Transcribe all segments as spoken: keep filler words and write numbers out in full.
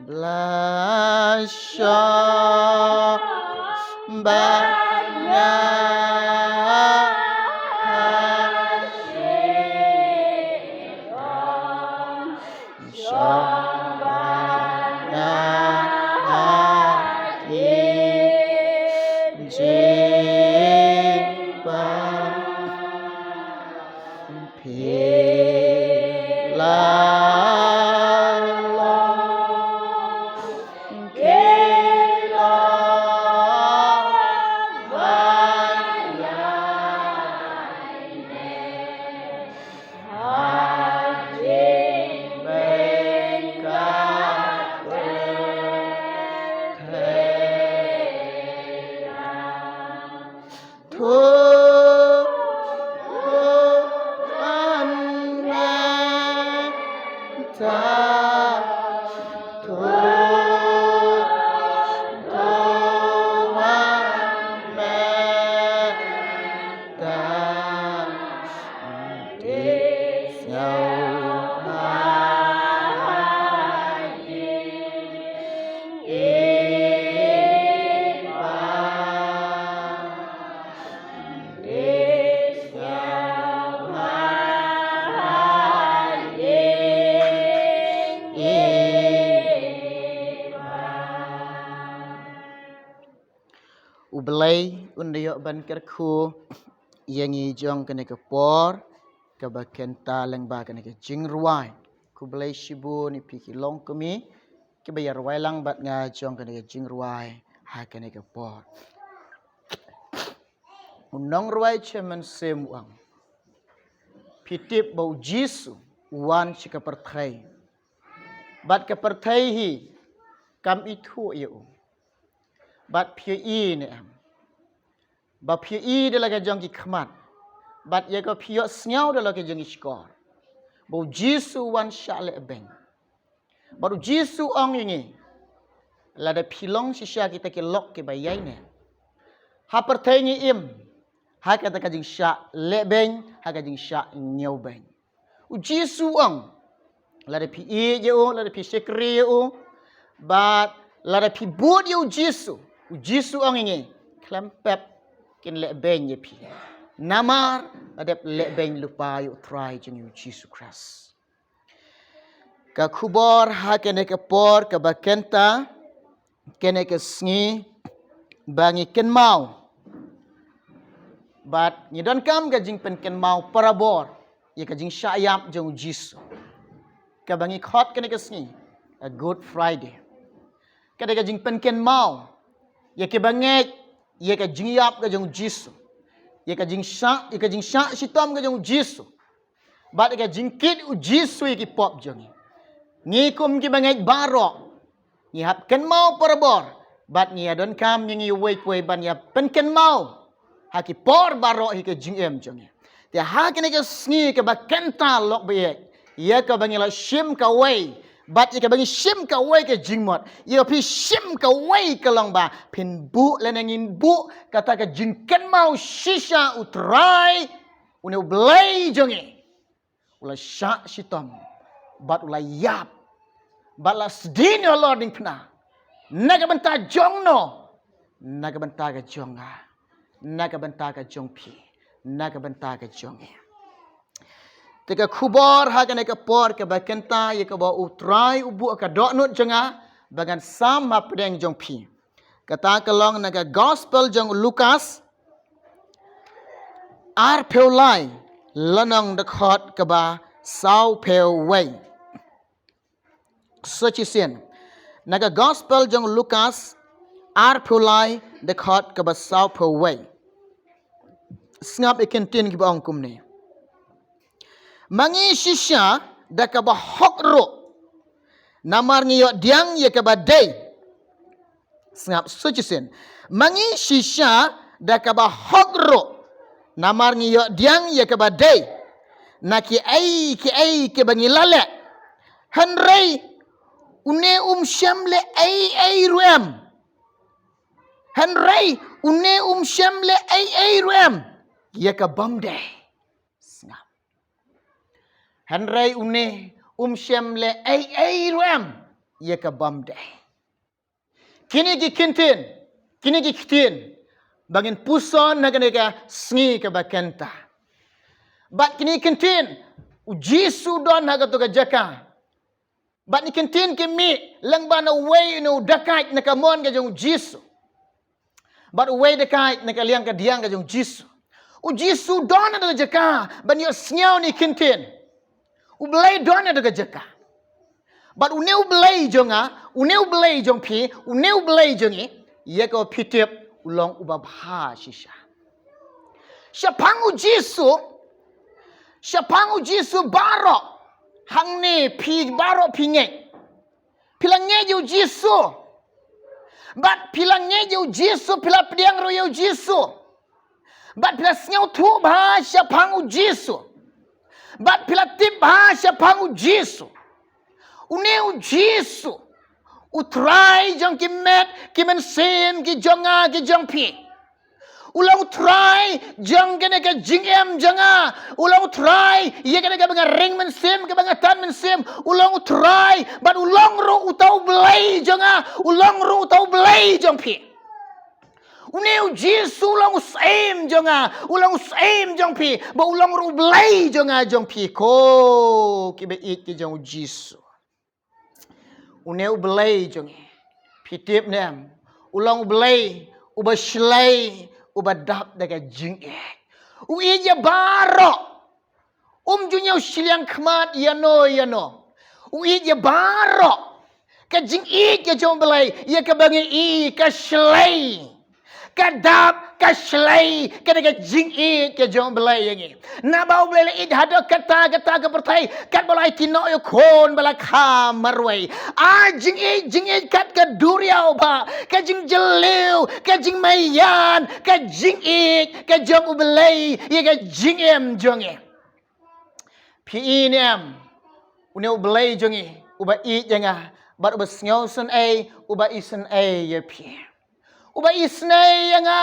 Bless your back. U Blei un da ïoh ban kyrkhu ïa ngi jong kane ka por kaba kynta lyngba kane ka jingrwai. Khublei shibun ïa phi ki longkmie kiba ïa rwai lang bad nga jong kane ka jingrwai ha kane ka por. U nongrwai Shem Mynsiem u ong, phi tip ba u Jisu u wan sha ka pyrthei, bad ka pyrthei hi kam ithuh ïa u. Bad phi ïohi ne em, ba phi ïohi da la ka jong ki khmat, bad ïa ka phi ïohsngew da la ka jong ki shkor, ba u Jisu u wan shah lehbeiñ. Bad u Jisu u ong ïa ngi, lada phi long shisha kita ki lok kiba ïaineh, ha pyrthei ngi im ha kata ka jingshah lehbeiñ, ha ka jingshah ñiewbeiñ. U Jisu u ong, lada phi ïeit ïa u, lada phi shakri ïa u, bad lada phi bud ïa u Jisu, u Jisu u ong ïa ngi, khlem pep kin lehbeiñ ïa phi. Namar la dep lehbeiñ lypa ïa u Trai jong ngi u Jisu Khrist. Ka khubor ha kane ka por kaba kynta, kane ka sngi, ba ngi kynmaw, bad ngi donkam ka jingpynkynmaw barabor ïa ka jingshah ïap jong u Jisu, kaba ngi khot kane ka sngi a Good Friday. Ka dei ka jingpynkynmaw ïa kiba ngeit ïa ka jingïap ka jong u Jisu, ïa ka jingshah, ïa ka jingshah shitom ka jong u Jisu, bad ïa ka jingkit u Jisu ïa ki pop jong ngi. Ngi kum kiba ngeit baroh ngi hap kynmaw barabor, bad ngi ïa donkam ïa ngi uwei pa uwei ban ïa pynkynmaw ha ki por baroh hi ka jingim jong ngi. Te ha kane ka sngi kaba kynta lok ba ïeit, ïa kaba ngi la shim kawei Bad ïa kaba ngi shim kawei ka jingmut, ïa phi shim kawei ka long ba phin buh lane ngin buh kata ka jingkynmaw shisha u Trai, une u Blei jong ngi, u la shah shitom bad u la ïap bad la sdien ïa u lording pna. Na ka bynta jong no? Na ka bynta ka jong nga, na ka bynta ka jong phi, na ka bynta ka jong ngi. Te ka khubor ha kane ka por kaba kynta ïa kaba u Trai u buh ka dohnud jong nga ba ngan sam hapdeng jong phi. Kata ka long na ka gospel jong u Lukas arphew lai, lynnong dkhot kaba sawphew wei. Sa shisien, na ka gospel jong u Lukas arphew lai, dkhot kaba sawphew wei. Sngap ïa ki ktien kiba ong kumne: Ma ngi shisha da kaba hok ruh, namar ngi ïoh pdiang ïa kaba dei. Sngap sa shisien: Ma ngi shisha da kaba hok ruh, namar ngi ïoh pdiang ïa kaba dei na kiei kiei kiba ngi la leh. Hynrei une um shym leh ei ei ruh em. Hynrei une um shym leh ei ei ruh em ïa ka bym dei. Sngap. Hynrei une um shym leh ei ei ruh em ïa ka bym dei. Kine ki ktien, kine ki ktien ba ngin puson ha kane ka sngi kaba kynta. Bad kine ki ktien, u Jisu u don ha kato ka jaka. Bad kine ki ktien ki mih lyngba na uwei une u dakait na ka mon ka jong u Jisu. Bad uwei dakait na ka liang ka diang ka jong u Jisu. U Jisu u don ha kato ka jaka ban ïohsngew kine ki ktien. U Blei u don ha kato ka jaka. Bad une u Blei jong nga, une u Blei jong phi, une u Blei jong ngi, ïa kaba phi tip, u long uba bha shisha. Shaphang u Jisu, shaphang u Jisu baroh, hangne phi baroh phi ngeit. Phi la ngeit ïa u Jisu. Bad phi la ngeit ïa u Jisu, phi la pdiang ruh ïa u Jisu. Bad phi la sngewthuh bha shaphang u Jisu. Bad phi la tip bha shaphang u Jisu. Une u Jisu, u Trai jong ki met ki mynsiem ki jong nga ki jong phi. U long u Trai jong kane ka jingim jong nga. U long u Trai ïa kane kaba nga ring mynsiem, kaba nga tan mynsiem. U long u Trai, bad u long ruh uta u Blei jong nga. U long ruh uta u Blei jong phi. Une u Jisu u long u syiem jong nga, u long u syiem jong phi, bad u long ruh u Blei jong nga jong phi. Ko kiba ïeit ki jong u Jisu. Une u Blei jong ngi, phi tip ne em, u long u Blei uba shlei, uba dap da ka jingïeit. U ïeit ïa baroh. Um ju ñiew shiliang khmat ïano ïano. U ïeit ïa baroh. Ka jingïeit ka jong u Blei ïa kaba ngi i ka shlei. Ka dap, ka shlei, kane ka jingïeit ka jong u Blei ïa ngi. Naba u Blei u la ïeit haduh katta katta ka pyrthei, katba u la aiti noh ïa u khun ba la kha marwei. A jingïeit, jingïeit kat ka duriaw bha, ka jingjylliew, ka jingmaïan, ka jingïeit ka jong u Blei ïa ka jingim jong ngi. Phi i ne em, une u Blei jong ngi, uba ïeit ïa nga, bad uba sngewsynei, uba isynei ïa phi. Uba isynei ïa nga,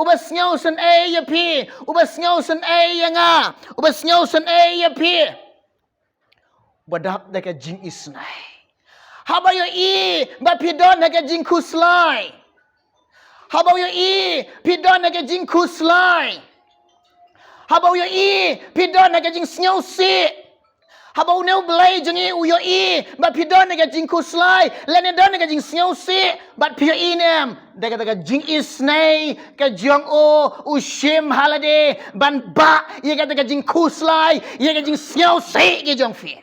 uba sngewsynei ïa phi, uba sngewsynei ïa nga, uba sngewsynei ïa phi. Uba dap da ka jingisynei. Haba u ïohi ba phi don ha ka jingkhuslai. Haba u ïohi phi don ha ka jingkhuslai. Haba u ïohi phi don ha ka jingsngewsih. Haba une u Blei jong ngi u ïohi ba phi don ha ka jingkhuslai lane don ha ka jingsngewsih, bad phi ïohi ne em, da kata ka jingisynei ka jong u, u shim ha lade ban bah ïa kata ka jingkhuslai, ïa ka jingsngewsih ka jong phi.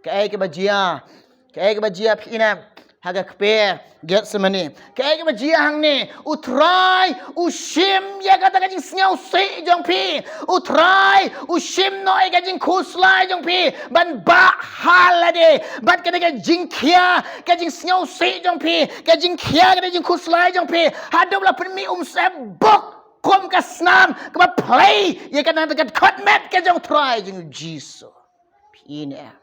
Kaei kaba jia, kaei kaba jia phi i ne em, ha ka kper Gethsemane. Kaei kaba jia hangne, u Trai u shim ïa kata ka jingsngewsih jong phi. U Trai u shim noh ïa ka jingkhuslai jong phi ban bah ha lade. Bad kata ka jingkhia ka jingsngewsih jong phi, ka jingkhia kata ka jingkhuslai jong phi, haduh ba la pynmih, um sa bok kum ka snam kaba plie ïa kata ka dkhot met ka jong u Trai jong u Jisu. Phi i ne em.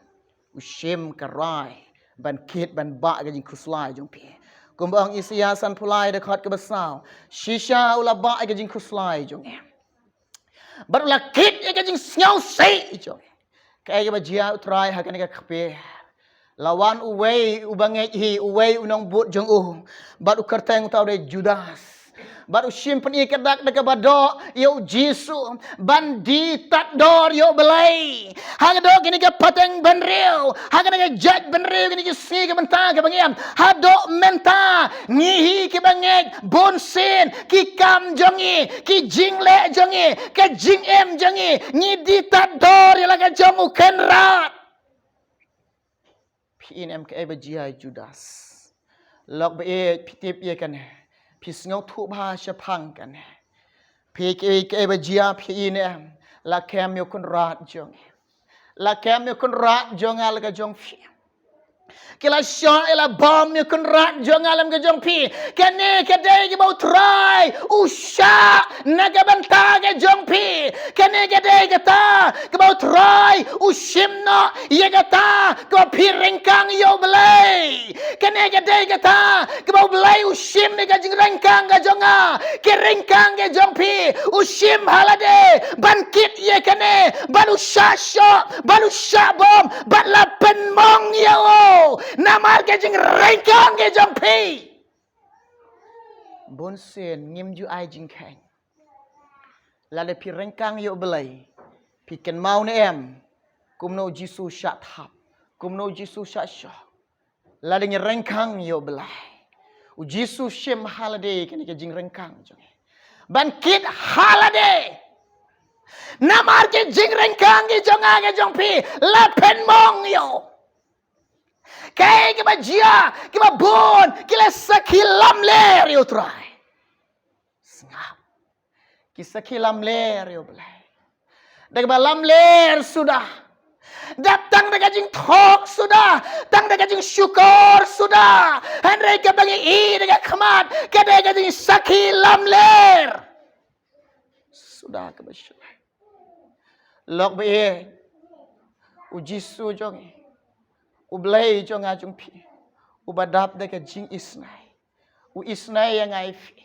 U shim ka rai ban kit ban bah ka jingkhuslai jong phi. Kumba ong Isaïah sanphew lai dkhot kaba saw, shisha u la bah ka jingkhuslai jong ngi. Bad u la kit ïa ka jingsngewsih jong ngi. Kaei kaba jia u Trai ha kane ka kper? La wan uwei u bangeit hi, uwei u nongbud jong u, bad u kyrteng uta u dei Judas. Bad u shim pyni ka dak da kaba doh ïa u Jisu ban die tad dor ïa u Blei. Ha ka doh kine ki pateng bynriew, ha kane ka jait bynriew, kine ki sngi ki bynta kiba ngi em, haduh mynta ngi hi ki bangeit, bunsien ki kam jong ngi, ki jingleh jong ngi, ka jingim jong ngi, ngi die tad dor ïa la ka jong u Kynrad. Phi i ne em kaei ba jia ïa u Judas? Lok ba ïeit, phi tip ïa kane, phi sngewthuh bha shaphang kane. Phi i kaei, kaei ba jia, phi i ne em? La kem ïa u Kynrad jong ngi. La kem ïa u Kynrad jong nga la ka jong phi. Ki la shah, ki la bom ïa u Kynrad jong nga lem ka jong phi. Kane ka dei kaba u Trai u shah na ka bynta ka jong phi. Kane ka dei kata kaba u Trai u shim noh ïa kata kaba phi ryngkang ïa u Blei. Kane ka dei kata kaba u Blei u shim ïa ka jingryngkang ka jong nga, ka ryngkang ka jong phi. U shim ha lade ban kit ïa kane, ban u shah shoh, ban u shah bom, ban la pynmong ïa u. Namar ka jingryngkang ka jong phi. Bunsien ngim ju ai jingkheiñ. Lada phi ryngkang ïa u Blei, phi kynmaw ne em kumno u Jisu u shah thap, kumno u Jisu u shah shoh? Lada ngi ryngkang ïa u Blei, u Jisu u shim ha lade kane ka jingryngkang jong ngi ban kit ha lade. Namar ka jingryngkang ka jong nga ka jong phi la pynmong ïa u. Kaei kaba jia, kiba bun ki la sakhi lamler ïa u Trai. Sngap. Ki sakhi lamler ïa u Blei. Da kaba lamler suda. Dap tang da ka jingthok suda, tang da ka jingshukor suda. Hynrei kaba ngi i da ka khmat ka dei ka jingsakhi lamler. Suda kaba shu. Lok ba ïeit, u Jisu jong ngi, u Blei jong nga jong phi, uba dap da ka jingisnei, u isnei ïa nga ïa phi.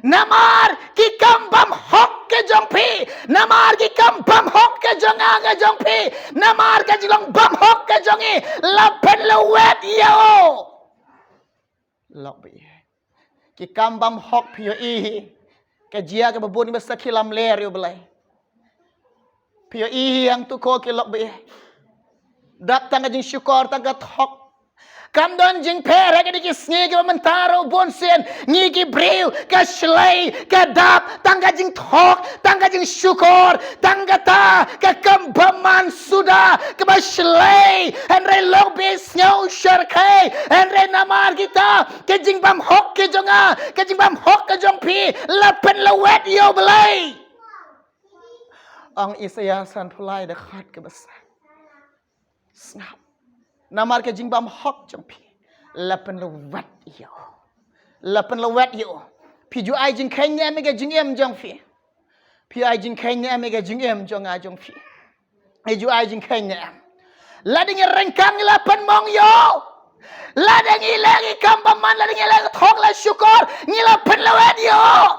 Namar ki kam bymhok ka jong phi, namar ki kam bymhok ka jong nga ka jong phi, namar ka jinglong bymhok ka jong ngi, la pynlwet ïa u. Lok ba ïeit, ki kam bymhok phi ïohi hi. Ka jia kaba bun ba sakhi lamler ïa u Blei. Phi ïohi hi hangto ko ki lok ba ïeit. Dap tang ka jingshukor, tang ka thok. Kam don jingpher ha kine ki sngi kiba mynta ruh bunsien ngi ki briew ka shlei ka dap tang ka jingthok, tang ka jingshukor, tang kata ka kam bymman suda kaba shlei. Hynrei lok ba ïeit, sngew shyrkhei, hynrei namar kita ka jingbymhok ka jong nga, ka jingbymhok ka jong phi, la pynlwet ïa u Blei. Ong Isaïah sanphew lai dkhot kaba san. Sngap. Namar ka jingbymhok jong phi, la pynlwet ïa u. La pynlwet ïa u. Phi ju ai jingkheiñ ne em ïa ka jingim jong phi? Phi ai jingkheiñ ne em ïa ka jingim jong nga jong phi? Phi ju ai jingkheiñ ne em? Lada ngi ryngkang ngi la pynmong ïa u. Lada ngi leh ki kam bymman, lada ngi leh ka thok, la shukor, ngi la pynlwet ïa u.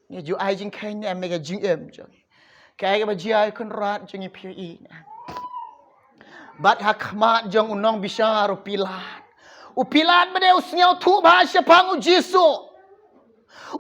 Ngi ju ai jingkheiñ ne em ïa ka jingim jong ngi? Kaei kaba jia ïa u Kynrad jong ngi, phi i ne em? Bad ha khmat jong u nongbishar u Pilat, u Pilat ba dei u sngewthuh bha shaphang u Jisu.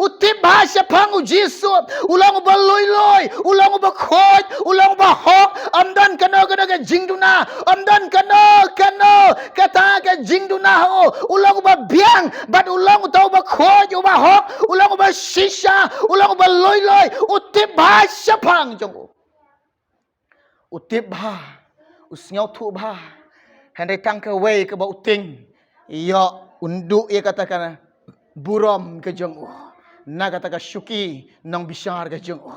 U tip bha shaphang u Jisu. U long uba lui lui, u long uba khuid, u long uba hok. Ym don kano kano ka jingduna, ym don kano kano kata ka jingduna ha u. U long uba biang, bad u long uta uba khuid, uba hok, u long uba shisha, u long uba lui lui. U tip bha shaphang jong u. U tip bha, u sngewthuh bha. Hynrei tang kawei kaba u tieng, ïoh un duh ïa kata ka burom ka jong u na kata ka shuki nongbishar ka jong u.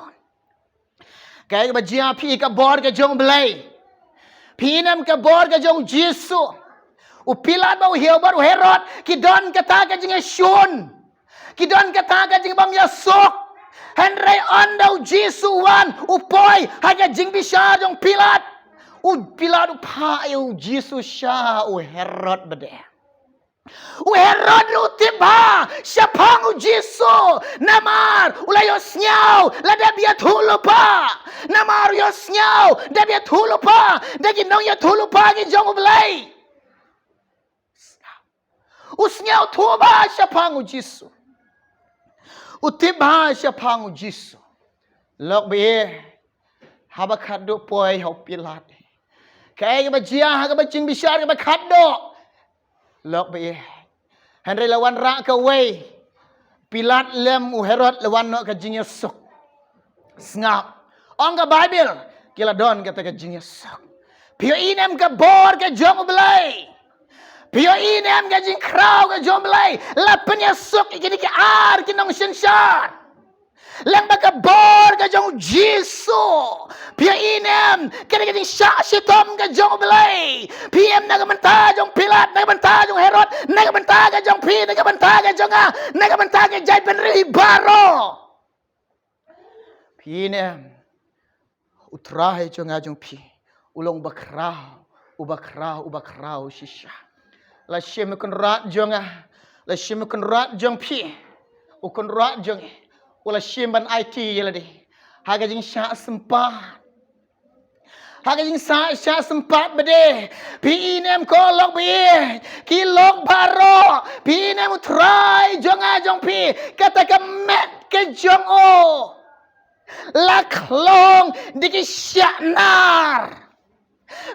Kaei kaba jia, phi i ka bor ka jong u Blei? Phi i ne em ka bor ka jong u Jisu? U Pilat bad u He-, bad u Herod ki don kata ka jingïashun, ki don kata ka jingbym ïasuk. Hynrei ynda u Jisu u wan, u poi ha ka jingbishar jong u Pilat, U Pilat u phah ïa u Jisu sha u Herod bad de. U Herod ruh u tip bha shaphang u Jisu. Namar u la ïohsngew lada ba ïathuhlypa. Namar u ïohsngew da ba ïathuhlypa da ki nongïathuhlypa ki jong U Blei. U sngewthuh bha shaphang u Jisu. U tip bha shaphang u Jisu. Lok baieit, haba khatduh poi ha u Pilat, kaei kaba jia ha kaba jingbishar kaba khatduh? Lok baieit, hynrei la wanrah kawei. Pilat lem u Herod la wan noh ka jingïasuk. Sngap. Ong ka Baibl, ki la don kata ka jingïasuk. Phi ïohi ne em ka bor ka jong U Blei? Phi ïohi ne em ka jingkhraw ka jong U Blei? La pynïasuk ïa kine ki ar ki nongsynshar. Lem bad ka bor ka jong u Jisu. Phi ïohi ne em kane ka jingshah shitom ka jong U Blei? Phi ïohi ne em na ka bynta jong Pilat, na ka bynta jong Herod, na ka bynta ka jong phi, na ka bynta ka jong nga, na ka bynta ka jaitbynriew hi baroh. Phi ïohi ne em, U Trai jong nga jong phi u long uba khraw, uba khraw, uba khraw shisha. La shim u kynrad jong nga, la shim u kynrad jong phi, u kynrad jong ngi u la shim ban aiti ïa lade ha ka jingshah sympat. Ha ka jingshah, shah sympat bad de. Phi ïohi ne em ko lok baieit, ki lok baroh, phi ïohi ne em U Trai jong nga jong phi, kata ka met ka jong u la khlong da ki shah nar.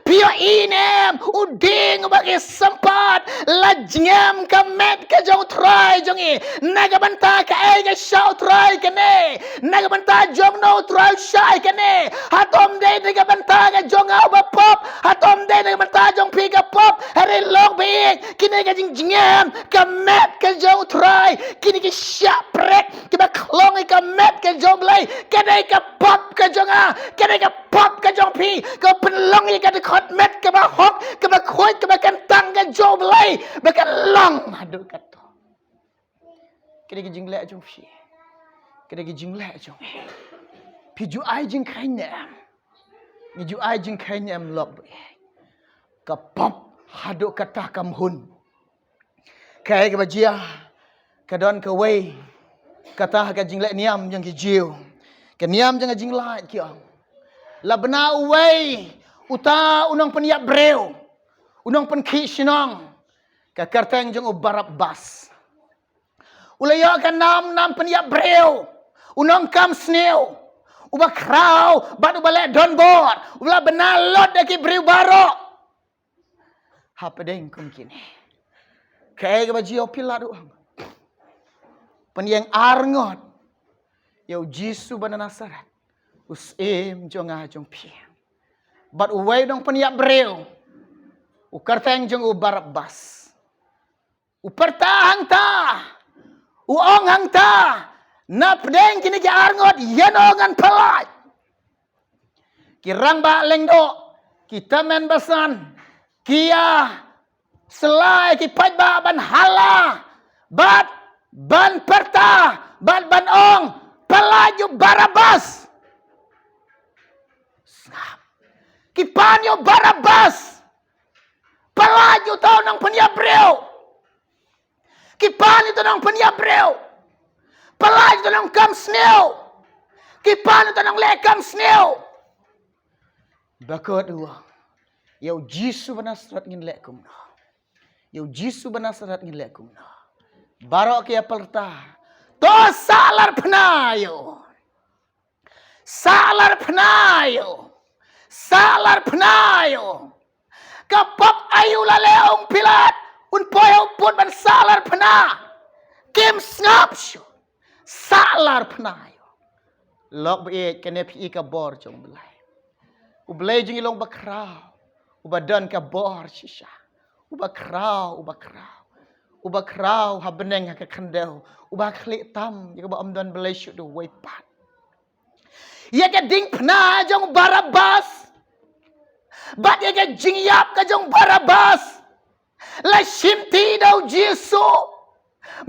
Phi ïohi ne em, u dieng uba ki sympat, la jngem ka met ka jong U Trai jong ngi. Na ka bynta kaei ka shah U Trai kane? Na ka bynta jong no U Trai u shah ïa kane? Hato ym dei na ka bynta ka jong nga uba pop? Hato ym dei na ka bynta jong phi ka pop? Hynrei lok baieit, kine ka jingjngem ka met ka jong U Trai, kine ki shah prek kiba khlong ïa ka met ka jong U Blei, ka dei ka pop ka jong nga, ka dei ka pop ka jong phi, ka pynlong ïa ka dkhot met kaba hok, kaba khuid, kaba kyntang ka jong U Blei ba kan long haduh katto. Ka dei ka jingleh jong phi, ka dei ka jingleh jong phi. Phi ju ai jingkheiñ ne em? Ngi ju ai jingkheiñ ne em lok baieit? Ka pop haduh katta kam hun. Kaei kaba jia, ka don kawei kata ka jingleh niam jong ki Jiw, ka niam jong ka jinglait ki ong, la bna uwei uta u nongpynïap briew, u nongpynkhih shnong, ka kyrteng jong u Barabbas. U la ïoh ka nam, nam pynïap briew, u nongkam sniew, uba khraw bad uba leh donbor, uba la bna lut da ki briew baroh. Hapdeng kum kine, kaei kaba jia? U Pilat u ong, pynïeng arngut ïa u Jisu ba na Nasaret, u syiem jong nga jong phi. Bad uwei u nongpynïap briew, u kyrteng jong u Barabbas. U pyrta hangta, u ong hangta, napdeng kine ki arngut ïano ngan pyllait? Ki rangbah lyngdoh, ki tymmen basan, ki ïa sla ïa ki paidbah ban halla bad ban pyrta bad ban ong, pyllait ïa u Barabbas. Sngap. Ki pan ïa u Barabbas. Pyllait ïa uta u nongpynïap briew. Ki pan ïa uta u nongpynïap briew. Pyllait ïa uta u nongkam sniew. Ki pan ïa uta u nongleh kam sniew. Bakut u ong, ïa u Jisu ba Nasaret ngin leh kumno? Ïa u Jisu ba Nasaret ngin leh kumno? Baroh ki ïa pyrta, to sah larphna ïa u. Sah larphna ïa u. Sah larphna ïa u. Ka pop aïu la leh, ong Pilat? Un poi ha u pud ban sah larphna? Kim sngap shuh. Sah larphna ïa u. Lok baieit, kane phi i ka bor jong U Blei. U Blei jong ngi long uba khraw, uba don ka bor shisha. Uba khraw, uba khraw. Uba khraw ha bneng ha ka khyndew. Uba khlieh tam ïa kaba ym don Blei shuh da uwei pat. Ïa ka diengphna jong u Barabbas bad ïa ka jingïap ka jong u Barabbas la shimti da u Jisu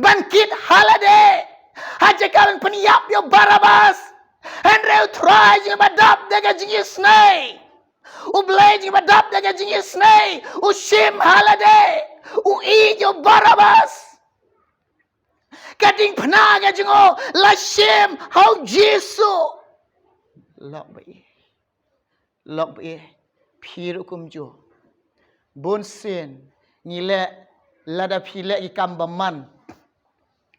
ban kit ha lade ha jaka ban pynïap ïa u Barabbas. Hynrei U Trai jong ngi ba dap da ka jingïasnei, U Blei jingba dap da ka jingisnei, u shim ha lade, u ïeit ïa u Barabbas. Ka diengphna ka jong u la shim ha u Jisu. Lok ba ïeit. Lok ba ïeit, phi ruh kumjuh. Bun sien ngi leh, lada phi leh ki kam bymman.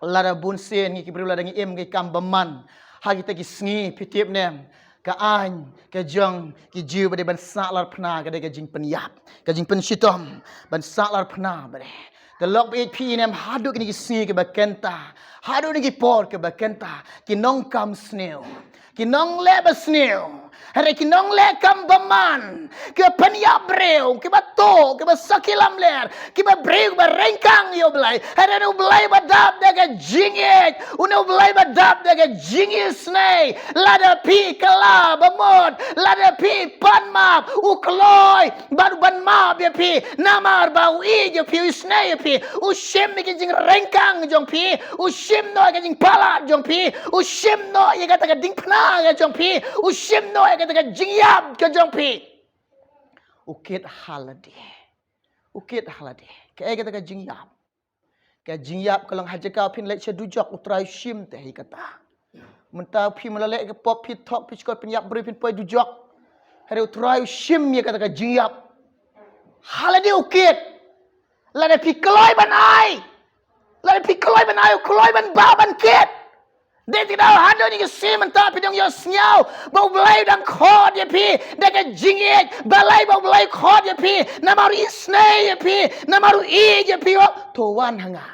Lada bun sien ngi ki briew lada ngi im ki kam bymman ha kita ki sngi, phi tip ne em, ka aiñ ka jong ki Jiw ba dei ban sah larphna ka dei ka jingpynïap, ka jingpynshitom, ban sah larphna ba dei. Te lok ba ïeit, phi ïohi ne em, haduh kine ki sngi kiba kynta, haduh kine ki por kiba kynta, ki nongkam sniew, ki nongleh ba sniew, hynrei ki nongleh kam bymman, kiba pynïap briew, kiba tuh, kiba sakhi lamler, kiba briew ba ryngkang ïa u Blei, hynrei une u Blei ba dap da ka jingïeit, une u Blei ba dap da ka jingisnei. Lada phi kylla ba mut, lada phi pan map, u kloi bad u ban map ïa phi, namar ba u ïeit ïa phi, u isnei ïa phi, u shim ïa ka jingryngkang jong phi, u shim noh ïa ka jingpalat jong phi, u shim noh ïa kata ka diengphna ka jong phi, u shim noh ïa kata ka jingïap ka jong phi. U kit ha lade. U kit ha lade. Kaei kata ka jingïap? Ka jingïap ka long ha jaka phin leit sha dujok, u Trai u shim te hi kata. Mynta phi mynta leh ka pop, phi thok, phi shkor, phin ïap briew, phin poi dujok. Hynrei u Trai u shim ïa kata ka jingïap. Ha lade u kit. Lada phi kloi ban ai, lada phi kloi ban ai, u kloi ban bah ban kit. Dei te da haduh kine ki sngi mynta phi dang ïohsngew ba u Blei u dang khot ïa phi da ka jingïeit. Balei ba u Blei u khot ïa phi? Namar u isnei ïa phi, namar u ïeit ïa phi. Oh, to wan ha nga.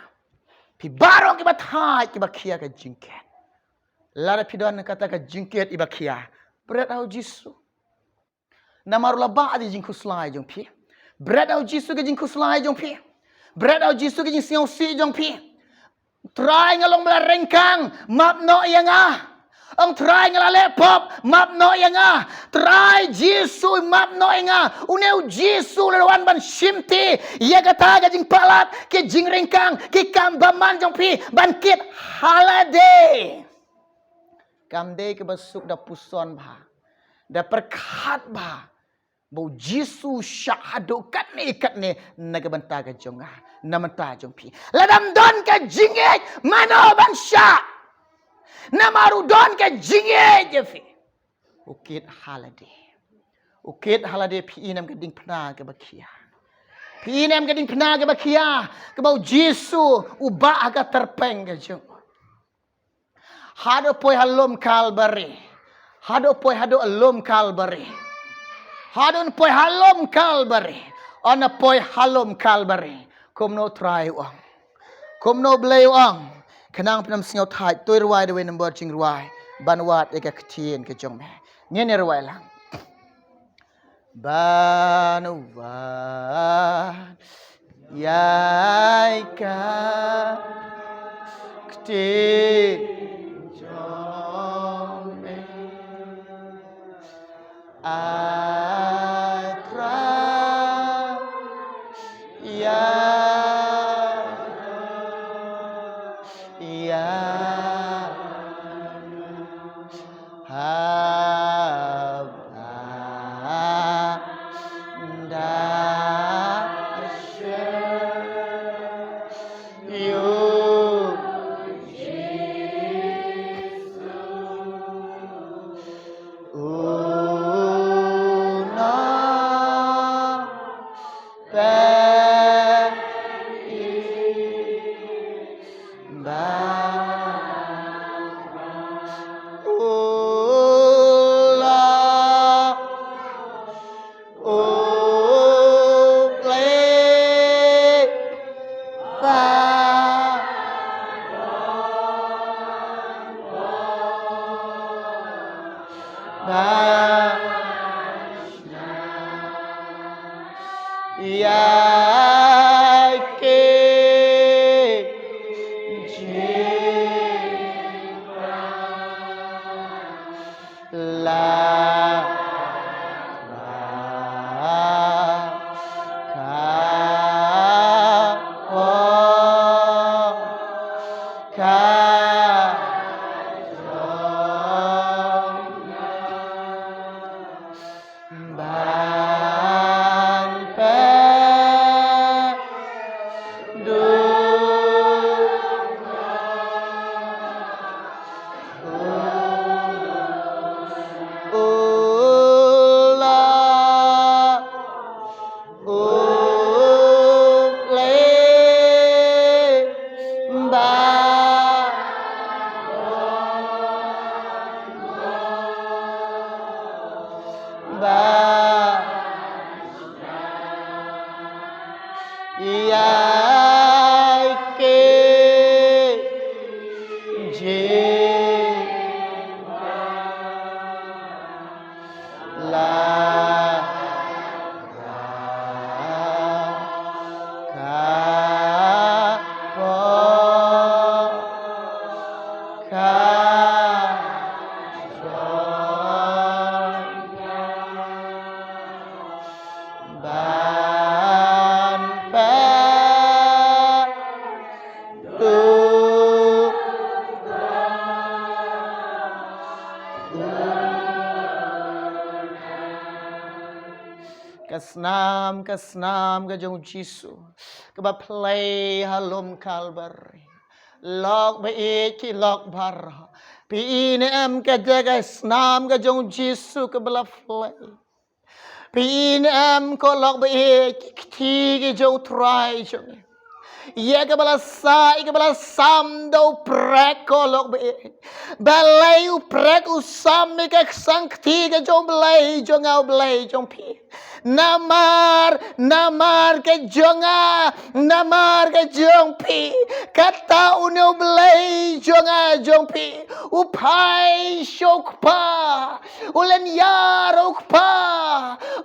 Phi baroh kiba thait kiba khia ka jingkit. Lada phi don kata ka jingkit iba khia, bret ha u Jisu. Namar u la bah ïa ka jingkhuslai jong phi. Bret ha u Jisu ka jingkhuslai jong phi. Bret ha u Jisu ka jingsngewsih jong phi. Trai, nga long ba la ryngkang, map noh ïa nga. Ong Trai, nga la leh pop, map noh ïa nga. Trai Jisu, map noh ïa nga. Une u Jisu u la wan ban shimti ïa kata ka jingpalat, ka jingryngkang, ki kam bymman jong phi ban kit ha lade. Kam dei kaba suk da puson bha, da pyrkhat bha ba u Jisu u shah haduh katne katne na ka bynta ka jong nga, na bynta jong phi. Lada ym don ka jingïeit, mano ban shah? Namar u don ka jingïeit ïa phi. U kit ha lade. U kit ha lade. Phi ïohi ne em ka diengphna kaba khia? Phi ïohi ne em ka diengphna kaba khia, kaba u Jisu u bah ha ka tyrpeng ka jong u? Haduh poi ha lum Kalbari. Haduh poi haduh lum Kalbari. Haduh poi ha lum Kalbari. Haba poi ha lum Kalbari, kumno u Trai u ong? Kumno u Blei u ong? Khnang phin ym sngew thait, to rwai da wei nombor jingrwai ban wad ïa ka ktien ka jong me. Ngin ïa rwai lang. Ban wad ïa ka ktien jong me, ai Trai, ïa, ïa haba da sha ïa u Jisu, u na phi ba u la u Blei ba ba ïa ki jingpynlong la ka pop. Snam ka snam ka jong u Jisu kaba plie ha lum Kalbari. Lok ba ïeit ki lok baroh, phi i ne em ka jaka snam ka jong u Jisu kaba la plie? Phi i ne em ko lok ba ïeit ki kti ki jong u Trai jong ngi, ïa kaba la sah, ïa kaba la sam da u prek ko lok ba ïeit. Balei u prek u sam ïa ka ksang kti ka jong u Blei jong nga, u Blei jong phi? Namar, namar ka jong nga, namar ka jong phi. Kata une u Blei jong nga jong phi u phai sha u Kpa, u lynñiar u Kpa,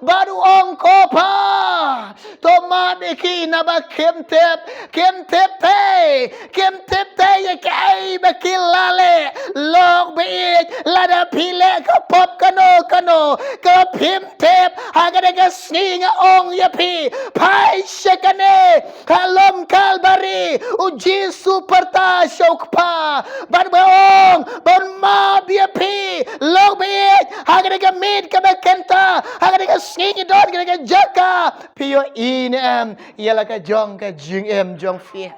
bad u ong, ko Pa, to map ïa ki naba kim tip, kim tip te, kim tip te ïa kaei ba ki la leh. Lok ba ïeit, lada phi leh ka pop kano kano kaba phim tip, ha kane ka sngi nga ong ïa phi, phai sha kane ha lum Kalbari. U Jisu pyrta sha u Kpa bad ba ong, ban map ïa phi. Lok ba ïeit, ha kane ka miet kaba kynta, ha kane ka sngi ngi don kane ka jaka, phi ïohi ne em ïa la ka jong ka jingim jong phi?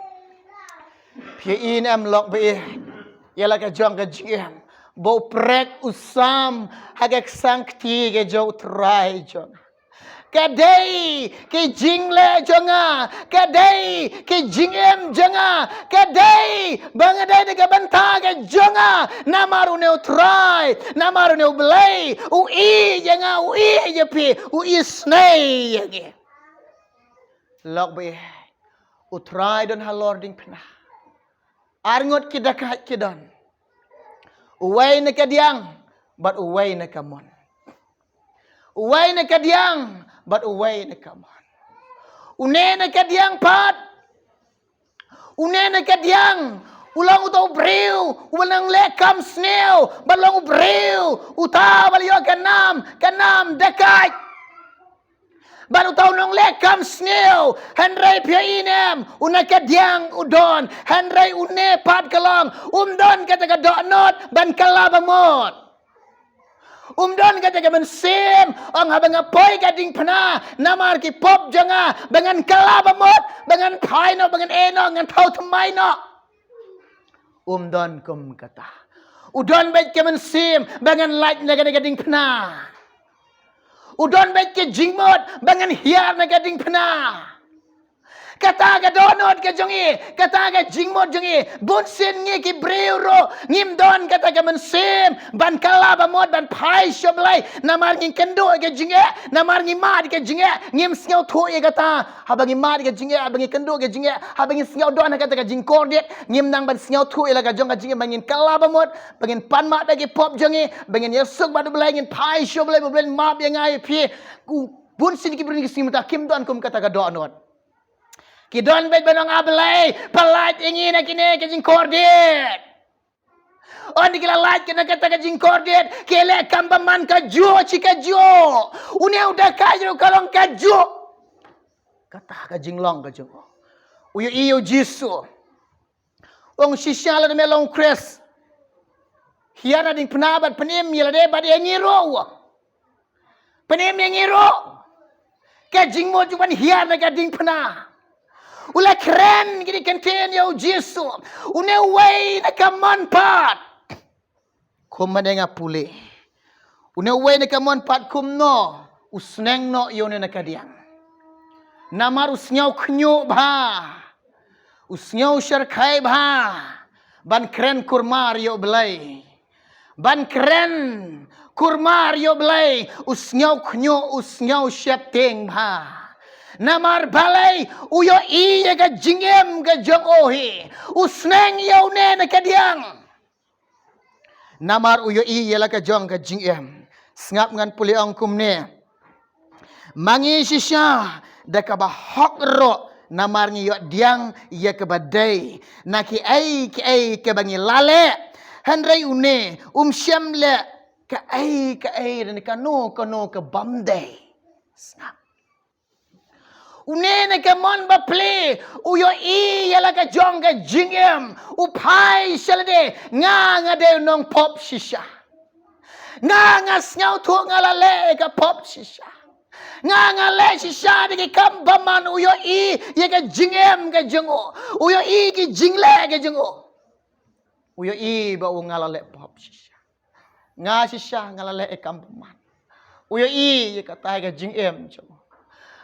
Phi ïohi ne em lok ba ïeit ïa la ka jong ka jingim ba u prek u sam ha ka ksang kti ka jong u Trai jong? Ka dei ki jingleh jong nga, ka dei ki jingim jong nga, ka dei ba nga dei da ka bynta ka jong nga. Namar une u Trai, namar une u Blei u ïeit ïa nga, u ïeit ïa phi, u isynei ïa ngi. Lok ba ïeit, u Trai don halor diengphna. Ar ngut ki dakait ki don. Uwei na ka diang bad uwei na ka mon. Uwei na ka diang bad uwei na ka mon. Une na ka diang pat, une na ka diang u long uta u briew uba nang leh kam sniew, bad long u briew uta uba la ïoh ka nam, ka nam dakait. Bad uta u nongleh kam sniew, hynrei phi ïohi ne em, u na ka diang u don, hynrei une pat ka long um don kata ka dohnud ban kylla ba mut. Um don kata ka mynsiem, ong, haba nga poi ka diengphna, namar ki pop jong nga, ba ngan kylla ba mut, ba ngan phai noh, ba ngan ïeh noh, ngan thaw thymmai noh. Um don kum kata. U don beit ka mynsiem ba ngan lait na kane ka diengphna. U don beit ka jingmut ba ngan hiar na ka diengphna. Kata ka dohnud ka jong ngi, kata ka jingmut jong ngi. Bunsien ngi ki briew ruh ngim don kata ka mynsiem ban kylla ba mut, ban phai sha u Blei. Namar ngi kynduh ka jingeh, namar ngi mad ka jingeh, ngim sngewthuh ïa kata. Haba ngi mad ka jingeh, haba ngi kynduh ka jingeh, haba ngi sngew don ha kata ka jingkordit, ngim nang ban sngewthuh ïa la ka jong ka jingeh ba ngin kylla ba mut, ba ngin pan map ïa ki pop jong ngi, ba ngin ïasuk bad u Blei, ngin phai sha u Blei, ba u Blei un map ïa nga ïa phi. Ku, bunsien ki briew ki sngi mynta kim don kum kata ka dohnud. Ki don beit ban ong, a Blei, pynlait ïa ngi na kine ki jingkordit. Hynda ki la lait ki na kata ka jingkordit, ki leh kam ba man kajuh shi kajuh. Une u dakait ruh ka long kajuh. Kata ka jinglong ka jong u. U ïohi ïa u Jisu. Ong, shisha lada me long u Khrist, hiar na diengphna bad pynim ïa lade bad ïa ngi ruh. Pynim ïa ngi ruh. Ka jingmut jong u ban hiar na ka diengphna. U la kren kine ki kyntien ïa u Jisu. Une uwei na ka mon pat, kumba nga pule, une uwei na ka mon pat kumno u sneng noh ïa une na ka diang? Namar u sngew khñiuh bha, u sngew sharkhie bha ban kren kulmar ïa u Blei. Ban kren kulmar ïa u Blei, u sngew khñiuh, u sngew sheptieng bha. Namar balei? U ïohi ïa ka jingim ka jong u hi. U sneng ïa une na ka diang. Namar u ïohi ïa la ka jong ka jingim. Sngap, ngan pule, ong kumne. Ma ngi shisha da kaba hok ruh, namar ngi ïoh diang ïa kaba dei na kiei kiei kaba ngi la leh. Hynrei une um shym leh kaei kaei, ne kano kano ka bym dei. Sngap. Une na ka mon bapli, u ïohi ïa la ka jong ka jingim, u phai sha lade, nga, nga dei u nongpop shisha. Nga, nga sngewthuh nga la leh ka pop shisha. Nga nga leh shisha da ki kam bymman, u ïohi ïa ka jingim ka jong u. U ïohi ki jingleh ka jong u. U ïohi ba u nga la leh pop shisha. Nga shisha nga la leh ïa kam bymman. U ïohi ïa kata ka jingim jong u.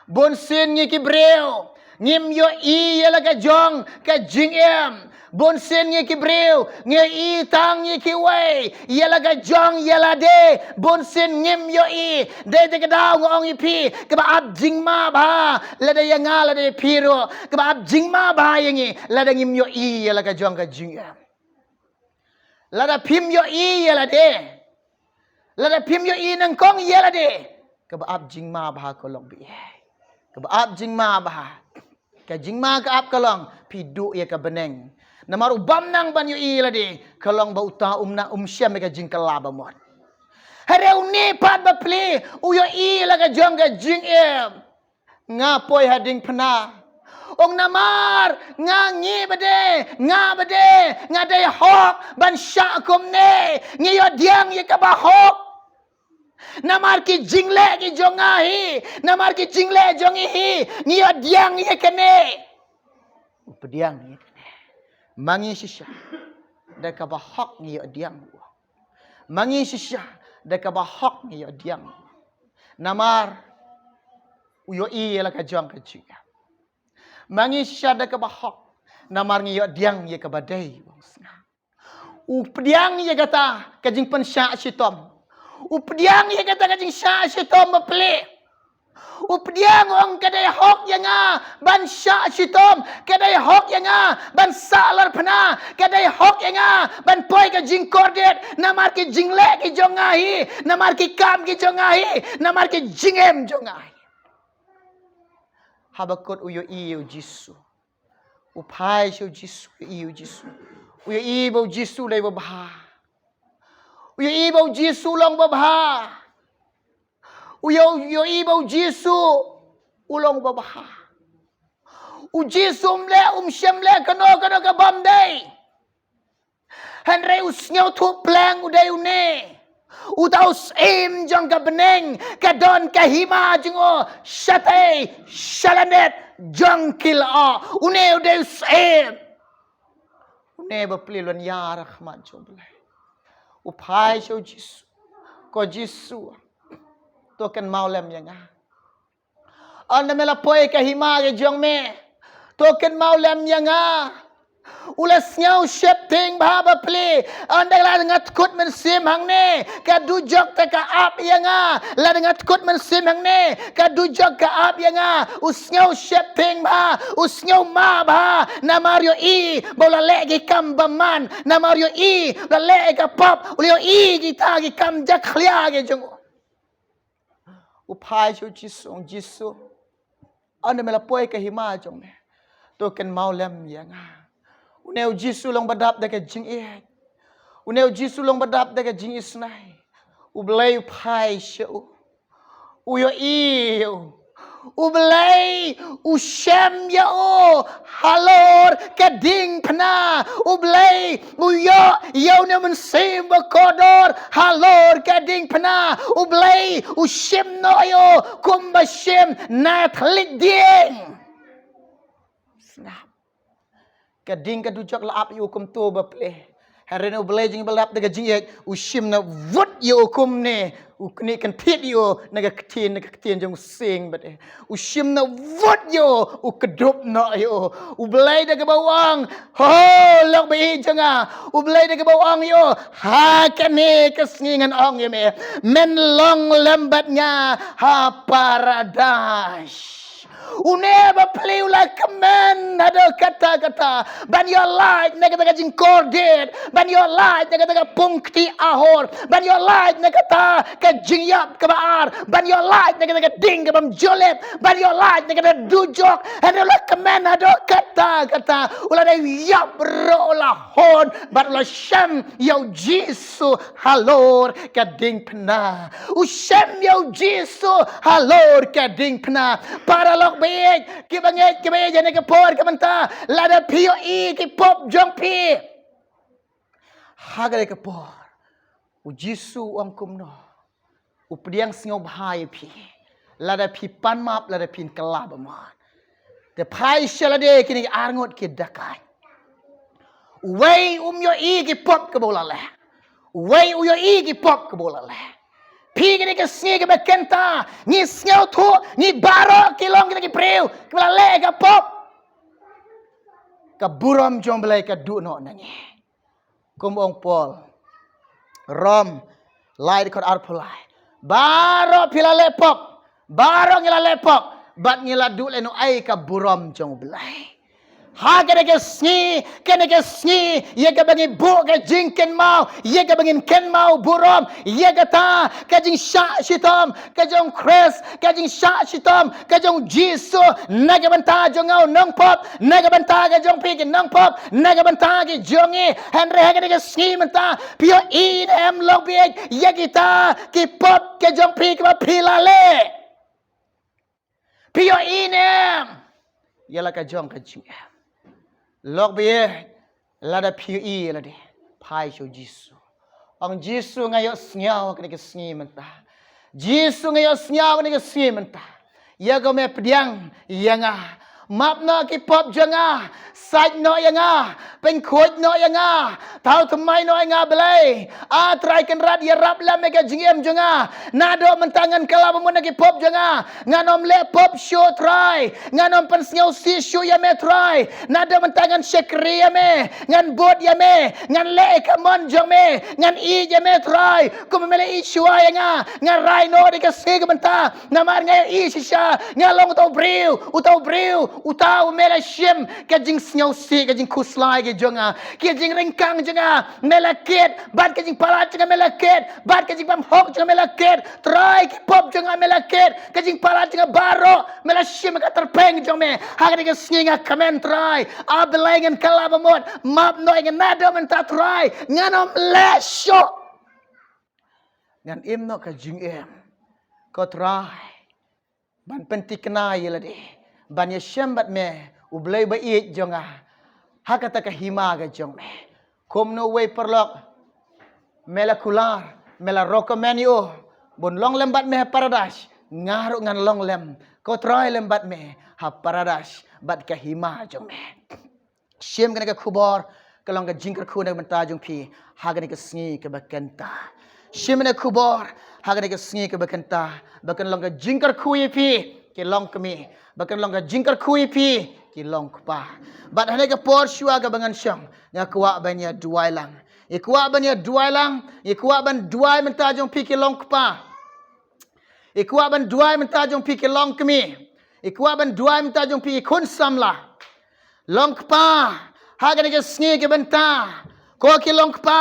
Bun sien ngi ki briew ngim ïohi ïa la ka jong ka jingim. Bun sien ngi ki briew ngi ïohi tang ïa kiwei ïa la ka jong ïa lade. Bun sien ngim ïohi. Dei te ka daw nga ong ïa phi, kaba ap jingma bha lada ïa nga lada ïa phi ruh, kaba ap jingma bha ïa ngi lada ngim ïohi ïa la ka jong ka jingim. Lada phim ïohi ïa lade, lada phim ïohi nyngkong ïa lade, kaba ap jingma bha ka long ba ïa, kaba ap jingma bha. Ka jingma ka ap ka long phi duh ïa ka bneng. Namar u bym nang ban ïohi ïa lade ka long ba uta um nang um shem ïa ka jingkylla ba mut. Hynrei une pat bapli u ïohi ïa la ka jong ka jingim. Nga poi ha diengphna. Ong namar nga ngi bade, nga bade, nga dei hok ban shah kumne, ngi ïoh pdiang ïa kaba hok. Namar ki jingleh ki jong nga hi, namar ki jingleh jong ngi hi, ngi ïoh pdiang ïa kane. Pdiang ïa kane. Ma ngi shisha da kaba hok ngi ïoh pdiang. Ma ngi shisha da kaba hok ngi ïoh pdiang. Namar u ïohi ïa la ka jong ka jingim. Ma ngi shisha da kaba hok namar ngi ïoh pdiang ïa kaba dei, u ong sngap. U pdiang ïa kata ka jingpynshah shitom. U pdiang ïa kata ka jingshah shitom bapli. U pdiang, u ong ka dei hok ïa nga ban shah shitom, ka dei hok ïa nga ban sahlor phna, ka dei hok ïa nga ban poi ka jingkordit, namar ki jingleh ki jong nga hi, namar ki kam ki jong nga hi, namar ki jingim jong nga hi. Haba kut u ïohi ïa u Jisu. U phai sha u Jisu, u ïohi ïa u Jisu. U ïohi ba u Jisu u dei uba bha. U ïohi ba u Jisu u long uba bha. U ïoh, u ïohi ba u Jisu u long uba bha. U Jisu um leh, um shym leh kano kano ka bym dei. Hynrei u sngewthuh pleng u dei une. Uta u syiem jong ka bneng, ka don ka hima jong u shatei sha lyndet jong ki lyoh. Une u dei u syiem. Une bapli u leit ïar ha khmat jong u Blei. U phai sha u Jisu. Ko Jisu, to kynmaw lem ïa nga. Ynda me la poi ka hima ka jong me, to kynmaw lem ïa nga. U la sngew sheptieng bha bapli. Ynda la nga tkut mynsiem hangne, ka dujok te ka ap ïa nga. Lada nga tkut mynsiem hangne, ka dujok ka ap ïa nga. U sngew sheptieng bha, u sngew ma bha. Namar u ïohi ba u la leh ki kam bymman. Namar u ïohi u la leh ka pop. U la ïohi kita ki kam jakhlia ki jong u. U phai sha u Jisu, u ong, Jisu, ynda me la poi ka hima jong me, to kynmaw lem ïa nga. Une u Jisu u long ba dap da ka jingïeit. Une u Jisu u long ba dap da ka jingisynei. U Blei u phai sha u. U ïohi ïa u. U Blei u shem ïa u halor ka diengphna. U Blei u ïoh ïa une u mynsiem ba kordor halor ka diengphna. U Blei u shim noh ïa u kumba shim na thylliej dieng. Sngap. Ka ding ka dujok la ap ïa u kumto bapli. Hynrei une u Blei jong ngi ba dap da ka jingïeit u shim noh vut ïa u kumne. U knieh kynthied ïa u na ka ktien, na ka ktien jong u sing bad eh. U shim noh vut ïa u, u kdup noh ïa u. U Blei da kaba u ong, ho, lok ba ïeit jong nga. U Blei da kaba u ong ïa u, ha kane ka sngi ngan ong ïa me, men long lem bad nga ha paradais. Une bapli u la kmen haduh katta katta ban ïoh lait na kata ka jingkordit, ban ïoh lait na kata ka pung kti ahor, ban ïoh lait na kata ka jingïap kaba ar, ban ïoh lait na kata ka ding kabym ju lip, ban ïoh lait na kata dujok. Hynrei u la kmen haduh katta katta, u la dei ïap ruh u la hun bad u la shem ïa u Jisu halor ka diengphna. U shem ïa u Jisu halor ka diengphna. Paralok ba ïeit, kiba ngeit, kiba ïeit ha kane ka por ka mynta, lada phi ïohi ki pop jong phi ha kane ka por, u Jisu u ong kumno? U pdiang sngewbha ïa phi. Lada phi pan map, lada phin kylla ba map. Te phai sha lade kine ki arngut ki dakaid. Uwei um ïohi ki pop kaba u la leh. Uwei u ïohi ki pop kaba u la leh. Phi kine ki sngi kaba kynta, ngi sngewthuh, ngi baroh ki long kita ki briew kiba la leh ka pop. Ka burom jong Blei ka duh noh na ngi. Kum ong Paul, Rom lai dkhot arphew lai. Baroh phi la leh pop, baroh ngi la leh pop, bad ngi la duh lehnohei ka burom jong Blei. Ha kane ka sngi, kane ka sngi, ïa kaba ngi buh ka jingkynmaw, ïa kaba ngin kynmaw burom, ïa kata ka jingshah shitom ka jong Khrist, ka jingshah shitom ka jong Jisu na ka bynta jong nga u nongpop, na ka bynta ka jong phi ki nongpop, na ka bynta ki jong ngi. Hynrei ha kane ka sngi mynta, phi ïohi ne em Longbieit ïa kita ki pop ka jong phi kiba phi la leh? Phi ïohi ne em ïa la ka jong ka jingim? Lok baieit, lada phi ïohi ïa lade, phai sha u Jisu. Ong Jisu, nga ïohsngew kane ka sngi mynta. Jisu, nga ïohsngew kane ka sngi mynta. Ïa ka me pdiang ïa nga. Map noh ki pop jong nga. Sait noh ïa nga. Pynkhuid noh ïa nga. Thaw thymmai noh ïa nga Blei. A Trai Kynrad, ïarap lem ïa ka jingim jong nga. Naduh mynta ngan kylla ba mut na ki pop jong nga. Ngan ym leh pop shuh Trai. Ngan ym pynsngewsih shuh ïa me Trai. Naduh mynta ngan shakri ïa me. Ngan bud ïa me. Ngan leh ïa ka mon jong me. Ngan ïeit ïa me Trai. Kumba me la ïeit shuwa ïa nga. Nga rai noh da ka sngi ka bynta. Namar nga ïeit shisha, nga long uta u briew, uta u briew, uta u me la shim ka jingsngewsih, ka jingkhuslai ka jong nga, ka jingryngkang jong nga me la kit, bad ka jingpalat jong nga me la kit, bad ka jingbymhok jong nga me la kit. Trai, ki pop jong nga me la kit, ka jingpalat jong nga baroh me la shim ka tyrpeng jong me. Ha kane ka sngi nga kmen Trai, A Blei ngan kylla ba mut, map noh ïa nga naduh mynta Trai, ngan ym leh shuh. Ngan im noh ka jingim, ko Trai, ban pynthikna ïa lade, ban ïashem bad me, u Blei ba ïeit jong nga, ha kata ka hima ka jong me. Kumno uwei paralok me la kular, me la recommend ïa u ban long lem bad me ha paradais, nga ruh ngan long lem, ko Trai, lem bad me ha paradais bad ka hima jong me. Shim kane ka khubor ka long ka jingkyrkhu na ka bynta jong phi ha kane ka sngi kaba kynta. Shim kane ka khubor ha kane ka sngi kaba kynta, ba kan long ka jingkyrkhu ïa phi ki longkmie, ba kan long ka jingkyrkhu ïa phi ki longkpa. Bad ha kane ka por shuwa kaba ngan shong, nga kwah ban ïa duwai lang. Ïa kwah ban ïa duwai lang, ïa kwah ban duwai mynta jong phi ki longkpa. Ïa kwah ban duwai mynta jong phi ki longkmie. Ïa kwah ban duwai mynta jong phi ki khun samla. Longkpa, ha kane ka sngi ka bynta, ko ki longkpa,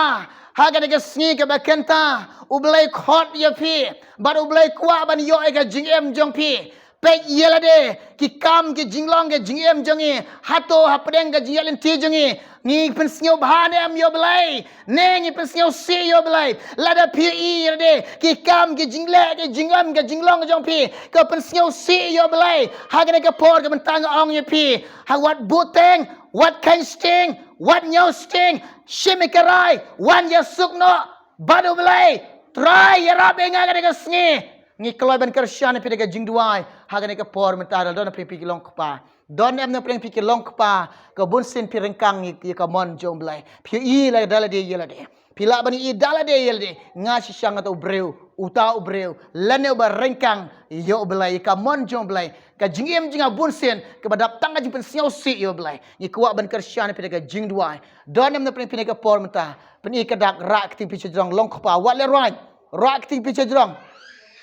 ha kane ka sngi kaba kynta, U Blei khot ïa phi, bad U Blei kwah ban ïoh ïa ka jingim jong phi. Peit ïa lade, ki kam ki jinglong ka jingim jong ngi, hato hapdeng ka jingïaid lynti jong ngi, ngi pynsngewbha ne em ïa U Blei? Ne ngi pynsngewsih ïa U Blei? Lada phi ïa lade, ki kam ki jingleh, ki jingim, ki jinglong jong phi, ka pynsngewsih ïa U Blei, ha kane ka por ka bynta nga ong ïa phi, ha wat buteng, wat kheiñ sting, wat ñiew sting, shim ïa ka rai, wan ïasuk noh bad U Blei. Trai, ïarap ïa nga ha kane ka sngi. Ngi kloi ban kyrshan ïa phi da ka jingduwai ha kane ka por mynta. Don na pdeng phi ki longkpa? Don em na pdeng phi ki longkpa, ka bunsien phi ryngkang ïa ka mon jong U Blei? Phi ïohi la da lade ïa lade. Phi lah ban ïohi da lade ïa lade, nga shisha nga uta u briew, uta u briew lane uba ryngkang ïa U Blei, ïa ka mon jong U Blei. Ka jingim jong nga bunsien kaba dap tang ka jingpynsngewsih ïa U Blei. Ngi kwah ban kyrshan ïa phi da ka jingduwai. Don em na pdeng phi ha kane ka por mynta? Pyni ka dak, rah kyrteng phi sha jrong, longkpa, wat leh rwai. Rah kyrteng phi sha jrong.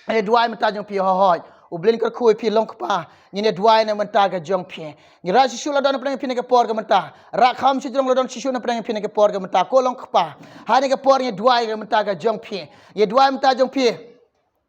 Ngin ïa duwai mynta jong phi, hooid. U Blei un kyrkhu ïa phi longkpa. Ngin ïa duwai na ka bynta ka jong phi. Ngi rah shisha, la don na pdeng phi ha kane ka por ka mynta? Rah kham sha jrong, la don shisha na pdeng phi ha kane ka por ka mynta, ko longkpa? Ha kane ka por ngi ïa duwai na ka bynta ka jong phi. Ngi ïa duwai na ka bynta jong phi,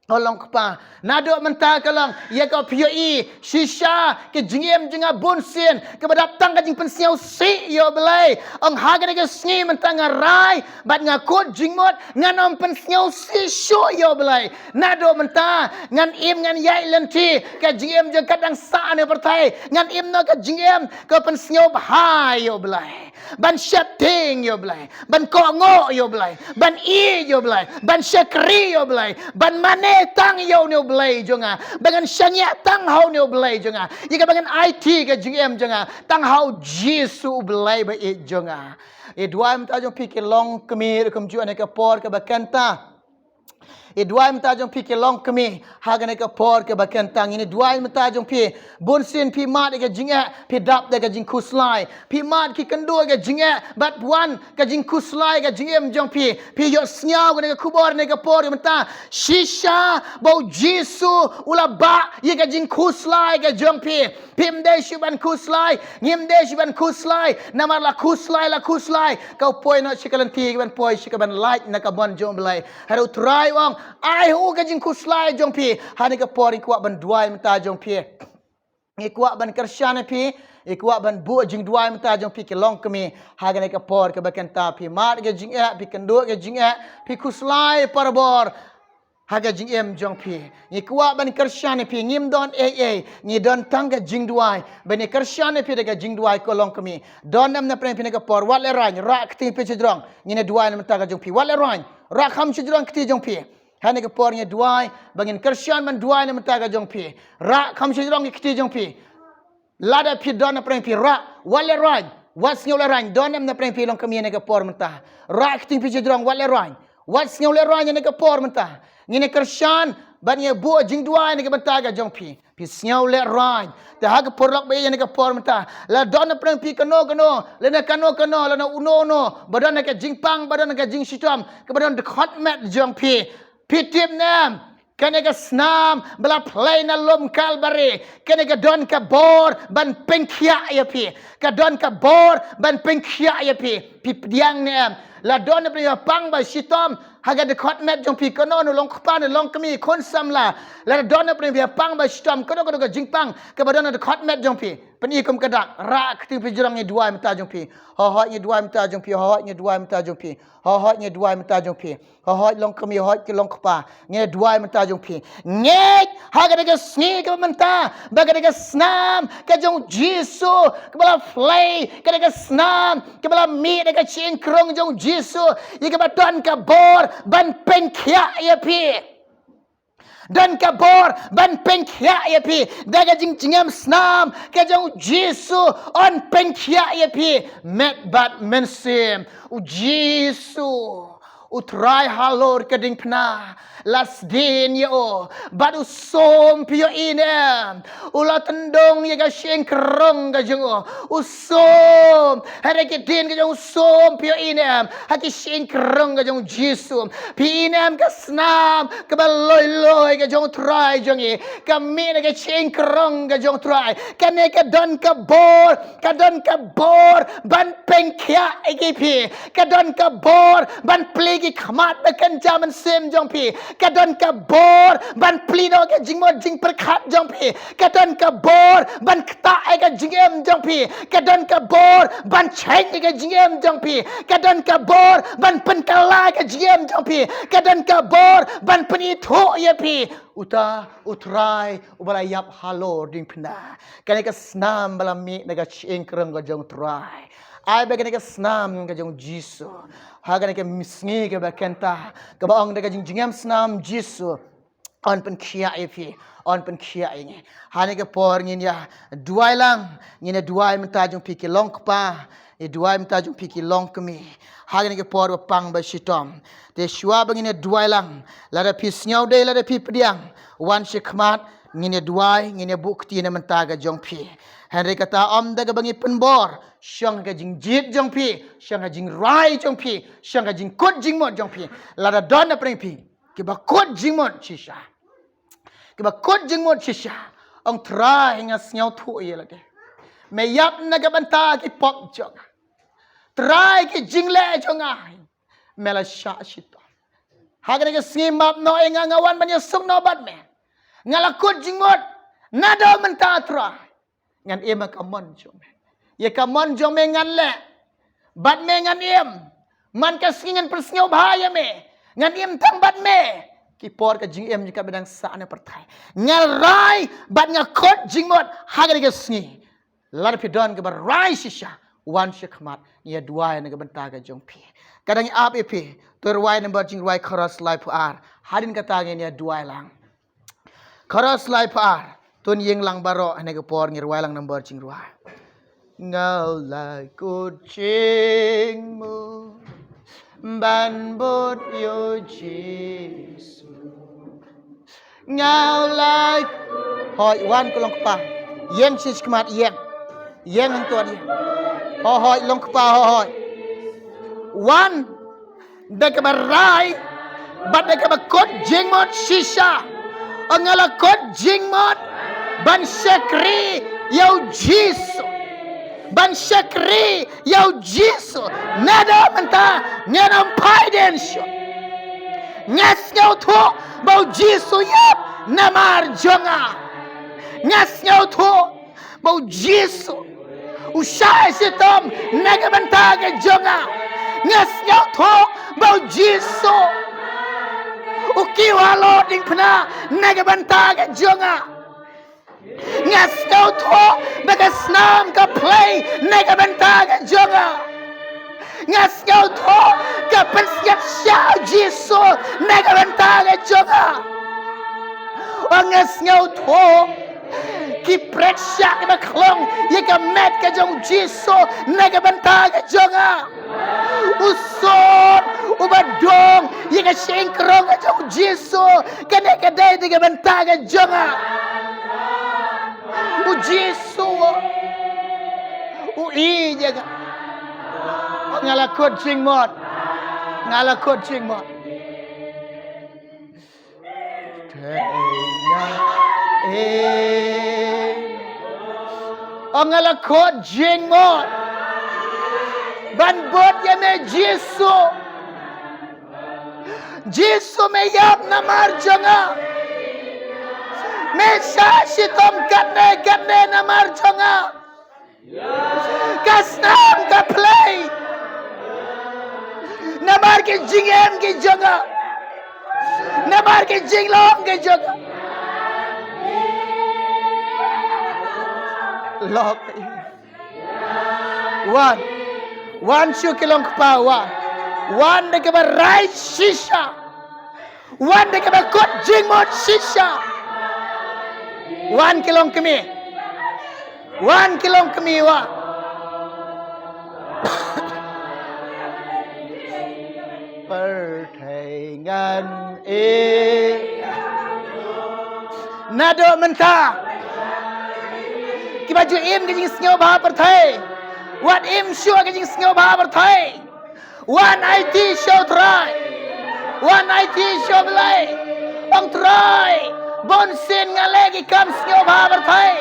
ko longkpa. Naduh mynta ka long, ïa ka phi ïohi shisha ka jingim jong nga bunsien kaba dap tang ka jingpynsngewsih ïa U Blei. Ong ha kane ka sngi mynta nga rai bad nga kut jingmut, ngan ym pynsngewsih shuh ïa U Blei. Naduh mynta ngan im, ngan ïaid lynti, ka jingim jong nga ka dang sah ha kane ka pyrthei, ngan im noh ka jingim ka pynsngewbha ïa U Blei. Ban sheptieng ïa U Blei, ban kohnguh ïa U Blei, ban ïeit ïa U Blei, ban shakri ïa U Blei, ban mane tang ïa une u Blei jong nga, ba ngan shaniah tang ha une u Blei jong nga, ïa kaba ngan aiti ka jingim jong nga tang ha u Jisu u Blei ba ïeit jong nga. Ngi duwai mynta jong phi ki longkmie ruh kumjuh ha kane ka por kaba kynta. Ngi duwai mynta jong phi ki longkmie ha kane ka por kaba kynta. Ngi duwai mynta jong phi, bunsien phi mad ïa ka jingeh, phi dap da ka jingkhuslai. Phi mad ki kynduh ïa ka jingeh bad wan ka jingkhuslai ka jingim jong phi. Phi ïohsngew kane ka khubor ha kane ka por kaba mynta. Shisha ba u Jisu u la bah ïa ka jingkhuslai ka jong phi. Phim dei shuh ban khuslai, ngim dei shuh ban khuslai. Namar la khuslai, la khuslai, ka poi noh sha ka lynti kaban poi sha kaban lait na ka mon jong u Blei. Hynrei u Trai u ong, ai ha u ka jingkhuslai jong phi. Ha kane ka por ngi kwah ban duwai mynta jong phi. Ngi kwah ban kyrshan ïa phi. Ngi kwah ban buh jingduwai mynta jong phi ki longkmie. Ha kane ka por kaba kynta, phi mad ka jingeh, phi kynduh ka jingeh, phi khuslai barabor ha ka jingim jong phi. Ngi kwah ban kyrshan ïa phi, ngim don ei ei, ngi don tang ka jingduwai. Ban ïa kyrshan ïa phi da ka jingduwai ko longkmie. Don em na pdeng phi ha kane ka por, wat lehraiñ, rah ktien phi shajrong. Ngin ïa duwai na bynta ka jong phi. Wat lehraiñ, rah kham shajrong kti jong phi. Ha kane ka por ngi duwai, ba ngin kyrshan ban duwai na bynta ka jong phi. Rah kham shajrong ki kti jong phi. Lada phi don na pdeng phi, rah, wat lehraiñ, wat sngew lehraiñ, don em na pdeng phi longkmie ha kane ka por mynta. Rah ktien phi shajrong, wat lehraiñ, wat sngew lehraiñ ha kane ka por mynta. Ngin ïa kyrshan bad ngin ïa buh jingduwai na ka bynta ka jong phi. Phi sngew lehraiñ. Te ha ka por lok ba ïeit ha kane ka por mynta, la don na pdeng phi kano kano, lane kano kano, lane uno uno ba don ha ka jingpang, ba don ha ka jingshitom, kaba don dkhot met jong phi. Phi tip ne em, kane ka snam ba la plie na lum Kalbari, kane ka don ka bor ban pynkhiah ïa phi. Ka don ka bor ban pynkhiah ïa phi. Phi pdiang ne em, la don na pdeng phi ba pang ba shitom ha ka dkhot met jong phi, kano kano, long kpa ne longkmie, khun samla, la don na pdeng phi ba pang ba shitom, kano kano ka jingpang kaba don ha dkhot met jong phi. Pyni kum ka dak, rah ktien phi shajrong, ngi duwai mynta jong phi. Hooid, ngi duwai mynta jong phi, hooid, ngi duwai mynta jong phi. Hooid, ngi duwai mynta jong phi. Hooid longkmie, hooid ki longkpa, ngi duwai mynta jong phi. Ngeit ha kane ka sngi kaba mynta ba kane ka snam ka jong u Jisu kaba la plie, kane ka snam kaba la mih da ka shyieng krung jong u Jisu, ïa kaba don ka bor ban pynkhiah ïa phi. Don ka bor ban pynkhiah ïa phi. Da ka jingjngem snam ka jong u Jisu, yn pynkhiah ïa phi met bad mynsiem. U Jisu, u Trai halor ka diengphna, la sdien ïa u bad u sum, phi ïohi ne em? U la tyndong ïa ka shyieng krung ka jong u. U sum, ha ki ktien ka jong u sum, phi ïohi ne em? Ha ki shyieng krung ka jong u Jisu. Phi i ne em ka snam kaba loi loi ka jong u Trai jong ngi, ka mih na ka shyieng krung ka jong u Trai. Kane ka don ka bor, ka don ka bor ban pynkhiah ïa ki phi. Ka don ka bor ban plie ki khmat ba kynja mynsiem jong phi. Ka don ka bor ban plie noh ka jingmut jingpyrkhat jong phi. Ka don ka bor ban ktah ïa ka jingim jong phi. Ka don ka bor ban change ïa ka jingim jong phi. Ka don ka bor ban pynkylla ïa ka jingim jong phi. Ka don ka bor ban pynithuh ïa phi. Uta u Trai uba la ïap halor diengphna. Kane ka snam ba la mih na ka shyieng krung ka jong u Trai. Ai ba kane ka snam ka jong u Jisu, ha kane ka sngi kaba kynta, kaba ong da ka jingjngem snam Jisu, yn pynkhiah ïa phi, yn pynkhiah ïa ngi. Ha kane ka por ngin ïa duwai lang, ngin ïa duwai mynta jong phi ki longkpa, ïa duwai mynta jong phi ki longkmie. Ha kane ka por ba pang ba shitom. Te shuwa ba ngin ïa duwai lang, lada phi sngew dei, lada phi pdiang, wan sha khmat, ngin ïa duwai, ngin ïa buh kti na bynta ka jong phi. Hynrei kata ym da kaba ngi pynbor, shong ka jingjied jong phi, shong ka jingrai jong phi, shong ka jingkut jingmut jong phi. Lada don na pdeng phi kiba kut jingmut shisha, kiba kut jingmut shisha, ong Trai, nga sngewthuh ïa lade. Me ïap na ka bynta ki pop jong nga. Trai, ki jingleh jong nga, me la shah shitom. Ha kane ka sngi map noh ïa nga, nga wan ban ïasuk noh bad me. Nga la kut jingmut naduh mynta Trai. Ngan im ha ka mon jong me. Ïa ka mon jong me ngan leh, bad me ngan im. Man ka sngi ngan pynsngewbha ïa me, ngan im tang bad me. Ki por ka jingim jong nga ba dang sah na pyrthei, nga rai bad nga kut jingmut ha kane ka sngi. Lada phi don kaba rai shisha, Wan sha khmat, ngi ïa duwai na ka bynta ka jong phi. Ka dang ap ïa phi, to rwai number jingrwai chorus laiphew ar. Hadien kata ngin ïa duwai lang. Chorus laiphew ar. Tun ïeng lang baroh, ha kane ka por ngi rwai lang number jingrwai. Nga la kut jingmut ban bud ïa u Jisu. Nga la kut. Hoi, wan ka long kpa. Ïeng shi khmat, ïeng. Ïeng hangto ïeng. Ho, hoi, long kpa, ho, hoi. Wan. Da kaba rai bad da kaba kut jingmut shisha. Nga la kut jingmut ban shakri ïa u Jisu. Ban shakri ïa u Jisu. Naduh mynta ngan ym phai dien shuh. Nga sngewthuh ba u Jisu ïap namar jong nga. Nga sngewthuh ba u Jisu u shah shitom na ka bynta ka jong nga. Nga sngewthuh ba u Jisu u kiew halor diengphna na ka bynta ka jong nga. Nga sngewthuh ba ka snam ka plie na ka bynta ka jong nga. Nga sngewthuh ka pynsngewsih u Jisu na ka bynta ka jong nga. Nga sngewthuh ki pret shah kiba khlong ïa ka met ka jong u Jisu na ka bynta ka jong nga. U sur uba dong ïa ka shyieng krong ka jong u Jisu, kane ka dei da ka bynta ka jong nga. U Jisu u ïeit ïa nga. Nga la kut jingmut. Nga la kut jingmut. Te nga, eh, nga la kut jingmut ban bud ïa me Jisu. Jisu, me ïap namar jong nga. Me shah shitom katne katne namar jong nga. Ka snam ka plie namar ki jingim ki jong nga. Namar ki jinglong ki jong nga. Lok. Wan. Wan shuh ki long kpa, wan. Wan da kaba rai shisha. Wan da kaba kut jingmut shisha. Wan ki long kmie. Wan ki long kmie, wan. Pyrthei ngan im. Naduh mynta kiba ju im ka jingsngewbha pyrthei, wat im shuh ka jingsngewbha pyrthei. Wan aiti sha u Trai. Wan aiti sha u Blei. Ong Trai, bunsien nga leh ki kam sngewbha pyrthei.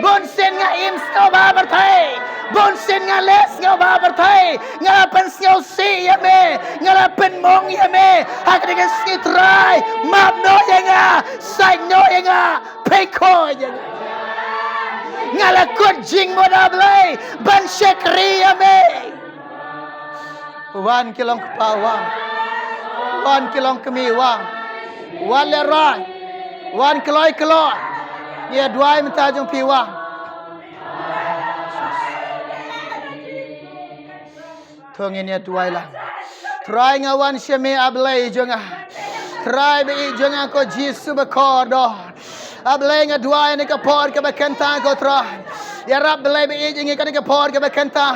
Bunsien nga im sngewbha pyrthei. Bunsien nga leh sngewbha pyrthei. Nga la pynsngewsih ïa me. Nga la pynmong ïa me. Ha kane ka sngi Trai, map noh ïa nga. Sait noh ïa nga. Peit ko ïa nga. Nga la kut jingmut, A Blei, ban shakri ïa me. Wan ki long kpa, wan. Wan ki long kmie, wan. Wan lehrain. Wan kloi kloi. Ngi ïa duwai mynta jong phi, wan. To ngin ïa duwai lang. Trai, nga wan sha me, A Blei jong nga. Trai ba ïeit jong nga, ko Jisu ba kordor. A Blei, nga duwai ha kane ka por kaba kynta, ko Trai. Ïarap Blei ba ïeit jong ngi ha kane ka por kaba kynta.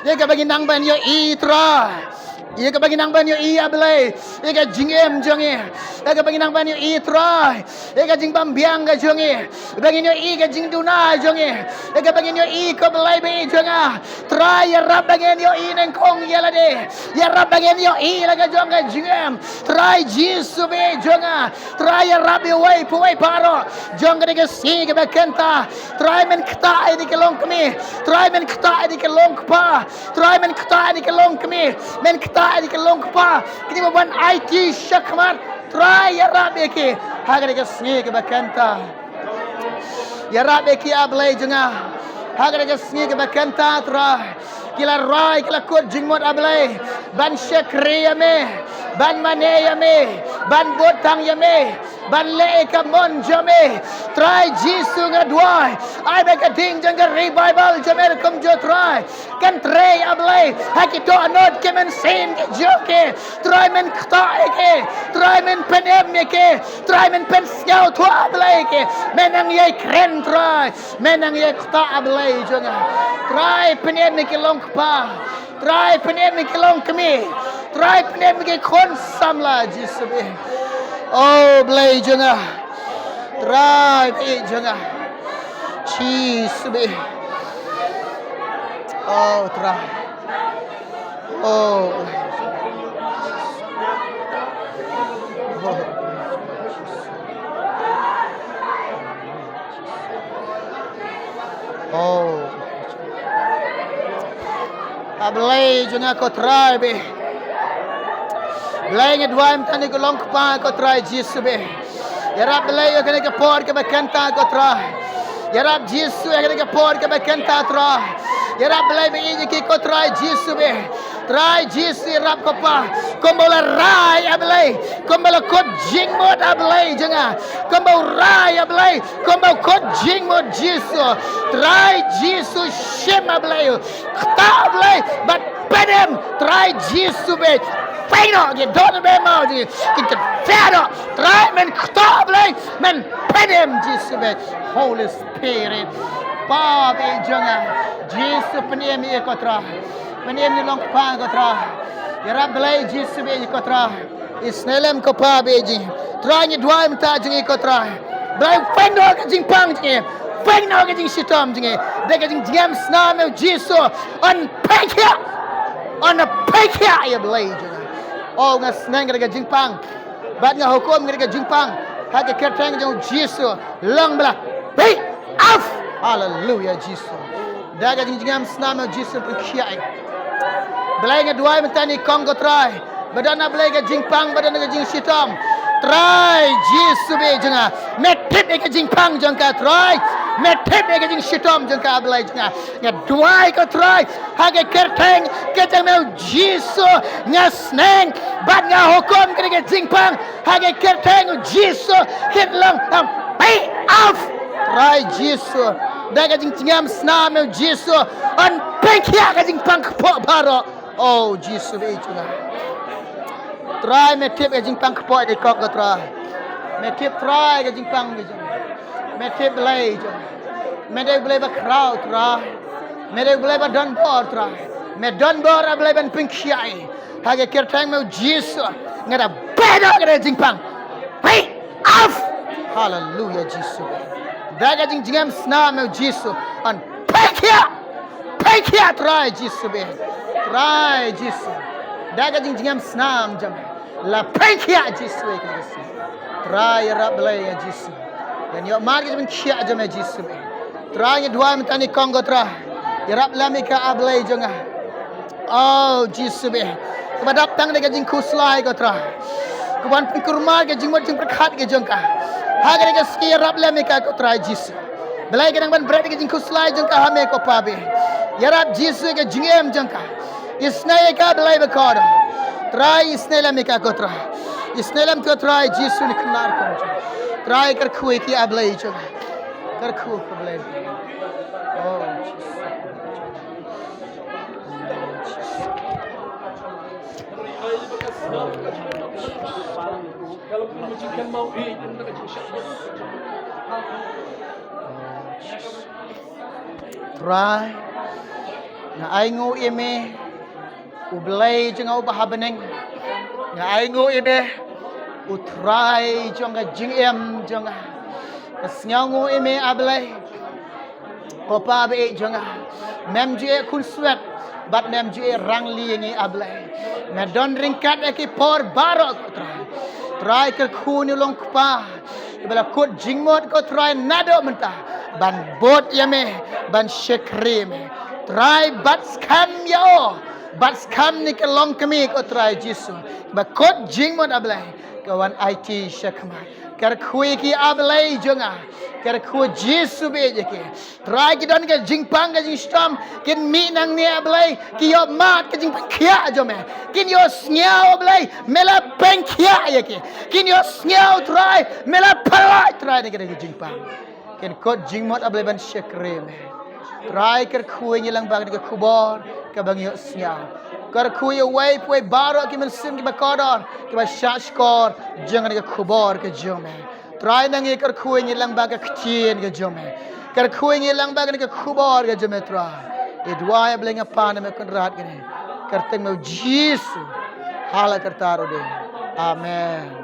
Ïa kaba ngi nang ban ïohi, Trai. Ïa kaba ngi nang ban ïohi, A Blei. Ïa ka jingim jong ngi. Ïa kaba ngi nang ban ïohi, Trai. Ïa ka jingbymbiang ka jong ngi. Ba ngin ïohi ka jingduna jong ngi. Ïa kaba ngin ïohi, ko Blei ba ïeit jong nga. Trai, ïarap ba ngin ïohi nyngkong ïa lade. Ïarap ba ngin ïohi la ka jong ka jingim. Trai Jisu ba ïeit jong nga. Trai, ïarap ïa uwei pa uwei baroh jong kane ka sngi kaba kynta. Trai, men ktah ïa kine ki longkmie. Trai, men ktah ïa kine ki longkpa. Trai, men ktah ïa kine ki longkmie. Men ktah ïa kine ki longkpa. Kine ba wan aiti shakhmat. Trai, ïarap ïa ki ha kane ka sngi kaba kynta. Ïarap ïa ki, A Blei jong nga, ha kane ka sngi kaba kynta, Trai. Ki la rai, ki la kut jingmut, A Blei, ban shakri ïa me. ban mane ïa me, ban bud tang ïa me, ban leh ïa ka mon jong me. Trai Jisu nga duwai, ai ba ka ding jong ka revival jong me ruh kumjuh Trai kan trei A Blei ha ki dohnud ki mynsiem ki jong ki. Trai men ktah ïa ki, Trai men pynim ïa ki, Trai men pynsngewthuh A Blei ïa ki. Men nang ïai kren Trai, men nang ïai ktah A Blei jong nga. Trai pynim ïa ki long kpa, Trai pynim ïa ki long kmie, Trai pynim ïa ki khun samla Jisu bad. O Blei jong nga, Trai bad jong nga, Jisu bad. O Trai. O Blei. O A Blei jong nga ko Trai bad. Blei nga duwai mynta ïa ka long kpa ko Trai Jisu bad. Ïarap Blei ïa kane ka por kaba kynta ko Trai. Ïarap Jisu ïa kane ka por kaba kynta Trai. Ïarap Blei bad ïa ki ko Trai Jisu bad. Trai Jisu ïarap ko Pa. Kumba u la rai A Blei, kumba u la kut jingmut A Blei jong nga. Kumba u rai A Blei, kumba u kut jingmut Jisu. Trai Jisu shim A Blei. Ktah A Blei bad pynim Trai Jisu bad. Pynïeng noh ki dohnud bymman jong ki, ki kynthei noh. Trai men ktah A Blei, men pynim Jisu bad. Holy Spirit, Pa bad jong nga, Jisu pynim ïa ko Trai. Pynim ïa long kpa ko Trai. Ïarap Blei Jisu bad ïa ko Trai. Isynei lem ko Pa bad jong ngi. Trai ngi duwai mynta jong ngi ko Trai. Blei pyndonkam ka jingpang jong ngi. Pyndonkam ka jingshitom jong ngi. Da ka jingjngem snam ïa u Jisu. Yn pynkhiah. Yn pynkhiah ïa Blei jong ngi. O nga sneng da ka jingpang. Bad nga hukum nga da ka jingpang ha ka kyrteng jong u Jisu. Long ba la pyndonkam. Haleluya Jisu. Da ka jingjngem snam ïa u Jisu pynkhiah. Blei nga duwai mynta ïa kong ko Trai. Ba don A Blei ka jingpang, ba don ka jingshitom. Trai Jisu bad jong nga. Me tip ïa ka jingpang jong ka Trai. Me tip ïa ka jingshitom jong ka A Blei jong nga. Nga duwai ko Trai. Ha ka kyrteng ka jong me u Jisu nga sneng bad nga hukum ka dei ka jingpang ha ka kyrteng u Jisu. Kin long tam pay off. Trai Jisu da ka jingjngem snam me u Jisu yn pynkhiah ka jingpang kpoh baroh. O Jisu bad jong nga. Trai me tip ka jingpang kpoh dei kong ko Trai. Me tip Trai ka jingpang ka jong. Me tip Blei jong. Me dei Blei ba khraw Trai. Me dei Blei ba don bor Trai. Me don bor A Blei ban pynkhiah. Ha ka kyrteng me u Jisu nga da bedo ka da jingpang. Pay off. Haleluya Jisu. Da ka jingjngem snam me u Jisu. Yn pynkhiah. Pynkhiah Trai Jisu bad. Trai Jisu. Da ka jingjngem snam jong me. La pynkhiah Jisu ïa ka Jisu. Trai ïarap Blei ïa Jisu. Ïa ngi ïoh mar ka jingpynkhiah jong me Jisu bad. Trai ngi duwai mynta ïa kong ko Trai. Ïarap lem ïa ka A Blei jong nga. O Jisu bad. Kaba dap tang da ka jingkhuslai ko Trai. Ka ban pynkulmar ka jingmut jingpyrkhat ka jong ka. Ha ka dei ka sngi ïarap lem ïa ka ko Trai Jisu. Blei ka nang ban bret ka jingkhuslai jong ka ha me ko Pa bad. Ïarap Jisu ka jingim jong ka. Isynei ïa ka Blei ba kordor. Trai isynei lem ïa ka ko Trai. Isynei lem ko Trai Jisu ne kynnar ko. Trai kyrkhu ïa ki A Blei jong ka. Kyrkhu ko Blei. O Jisu. Trai, nga ainguh ïa me, u Blei jong nga uba ha bneng. Nga ainguh ïa me, u Trai jong ka jingim jong nga. Nga sngewnguh ïa me, A Blei. Ko Pa ba ïeit jong nga, mem ju ïeh khunswet bad mem ju ïeh rangli ïa ngi, A Blei. Me don ryngkat ïa ki por baroh ko Trai. Trai kyrkhu ïa une u long kpa ba la kut jingmut ko Trai naduh mynta ban bud ïa me, ban shakri me. Trai bat skhem ïa u, bat skhem ïa ki longkmie ko Trai Jisu ba kut jingmut, A Blei, ka wan aiti shakhmat. Kyrkhu ïa ki, A Blei jong nga. Kyrkhu, Jisu, bad ïa ki. Trai, ki don ka jingpang ka jingshitom, kin mih nangne, A Blei, ki ïohmad ka jingpynkhiah jong me. Kin ïohsngew, A Blei, me la pynkhiah ïa ki. Kin ïohsngew, Trai, me la pyllait, Trai, na ka jingpang. Kin kut jingmut, A Blei, ban shakri me. Trai, kyrkhu ïa ngi lang bad kane ka khubor kaba ngi ïohsngew. Kyrkhu ïa uwei pa uwei baroh ki mynsiem kiba kordor, kiba shahshkor jong kane ka khubor ka jong me. Trai, nang ïa kyrkhu ïa ngi lang bad ka ktien ka jong me. Kyrkhu ïa ngi lang bad kane ka khubor ka jong me, Trai. Ngi duwai, A Blei, nga pan ha me, Kynrad, kane kyrteng me, Jisu. Hala karta ruh dei. Amen.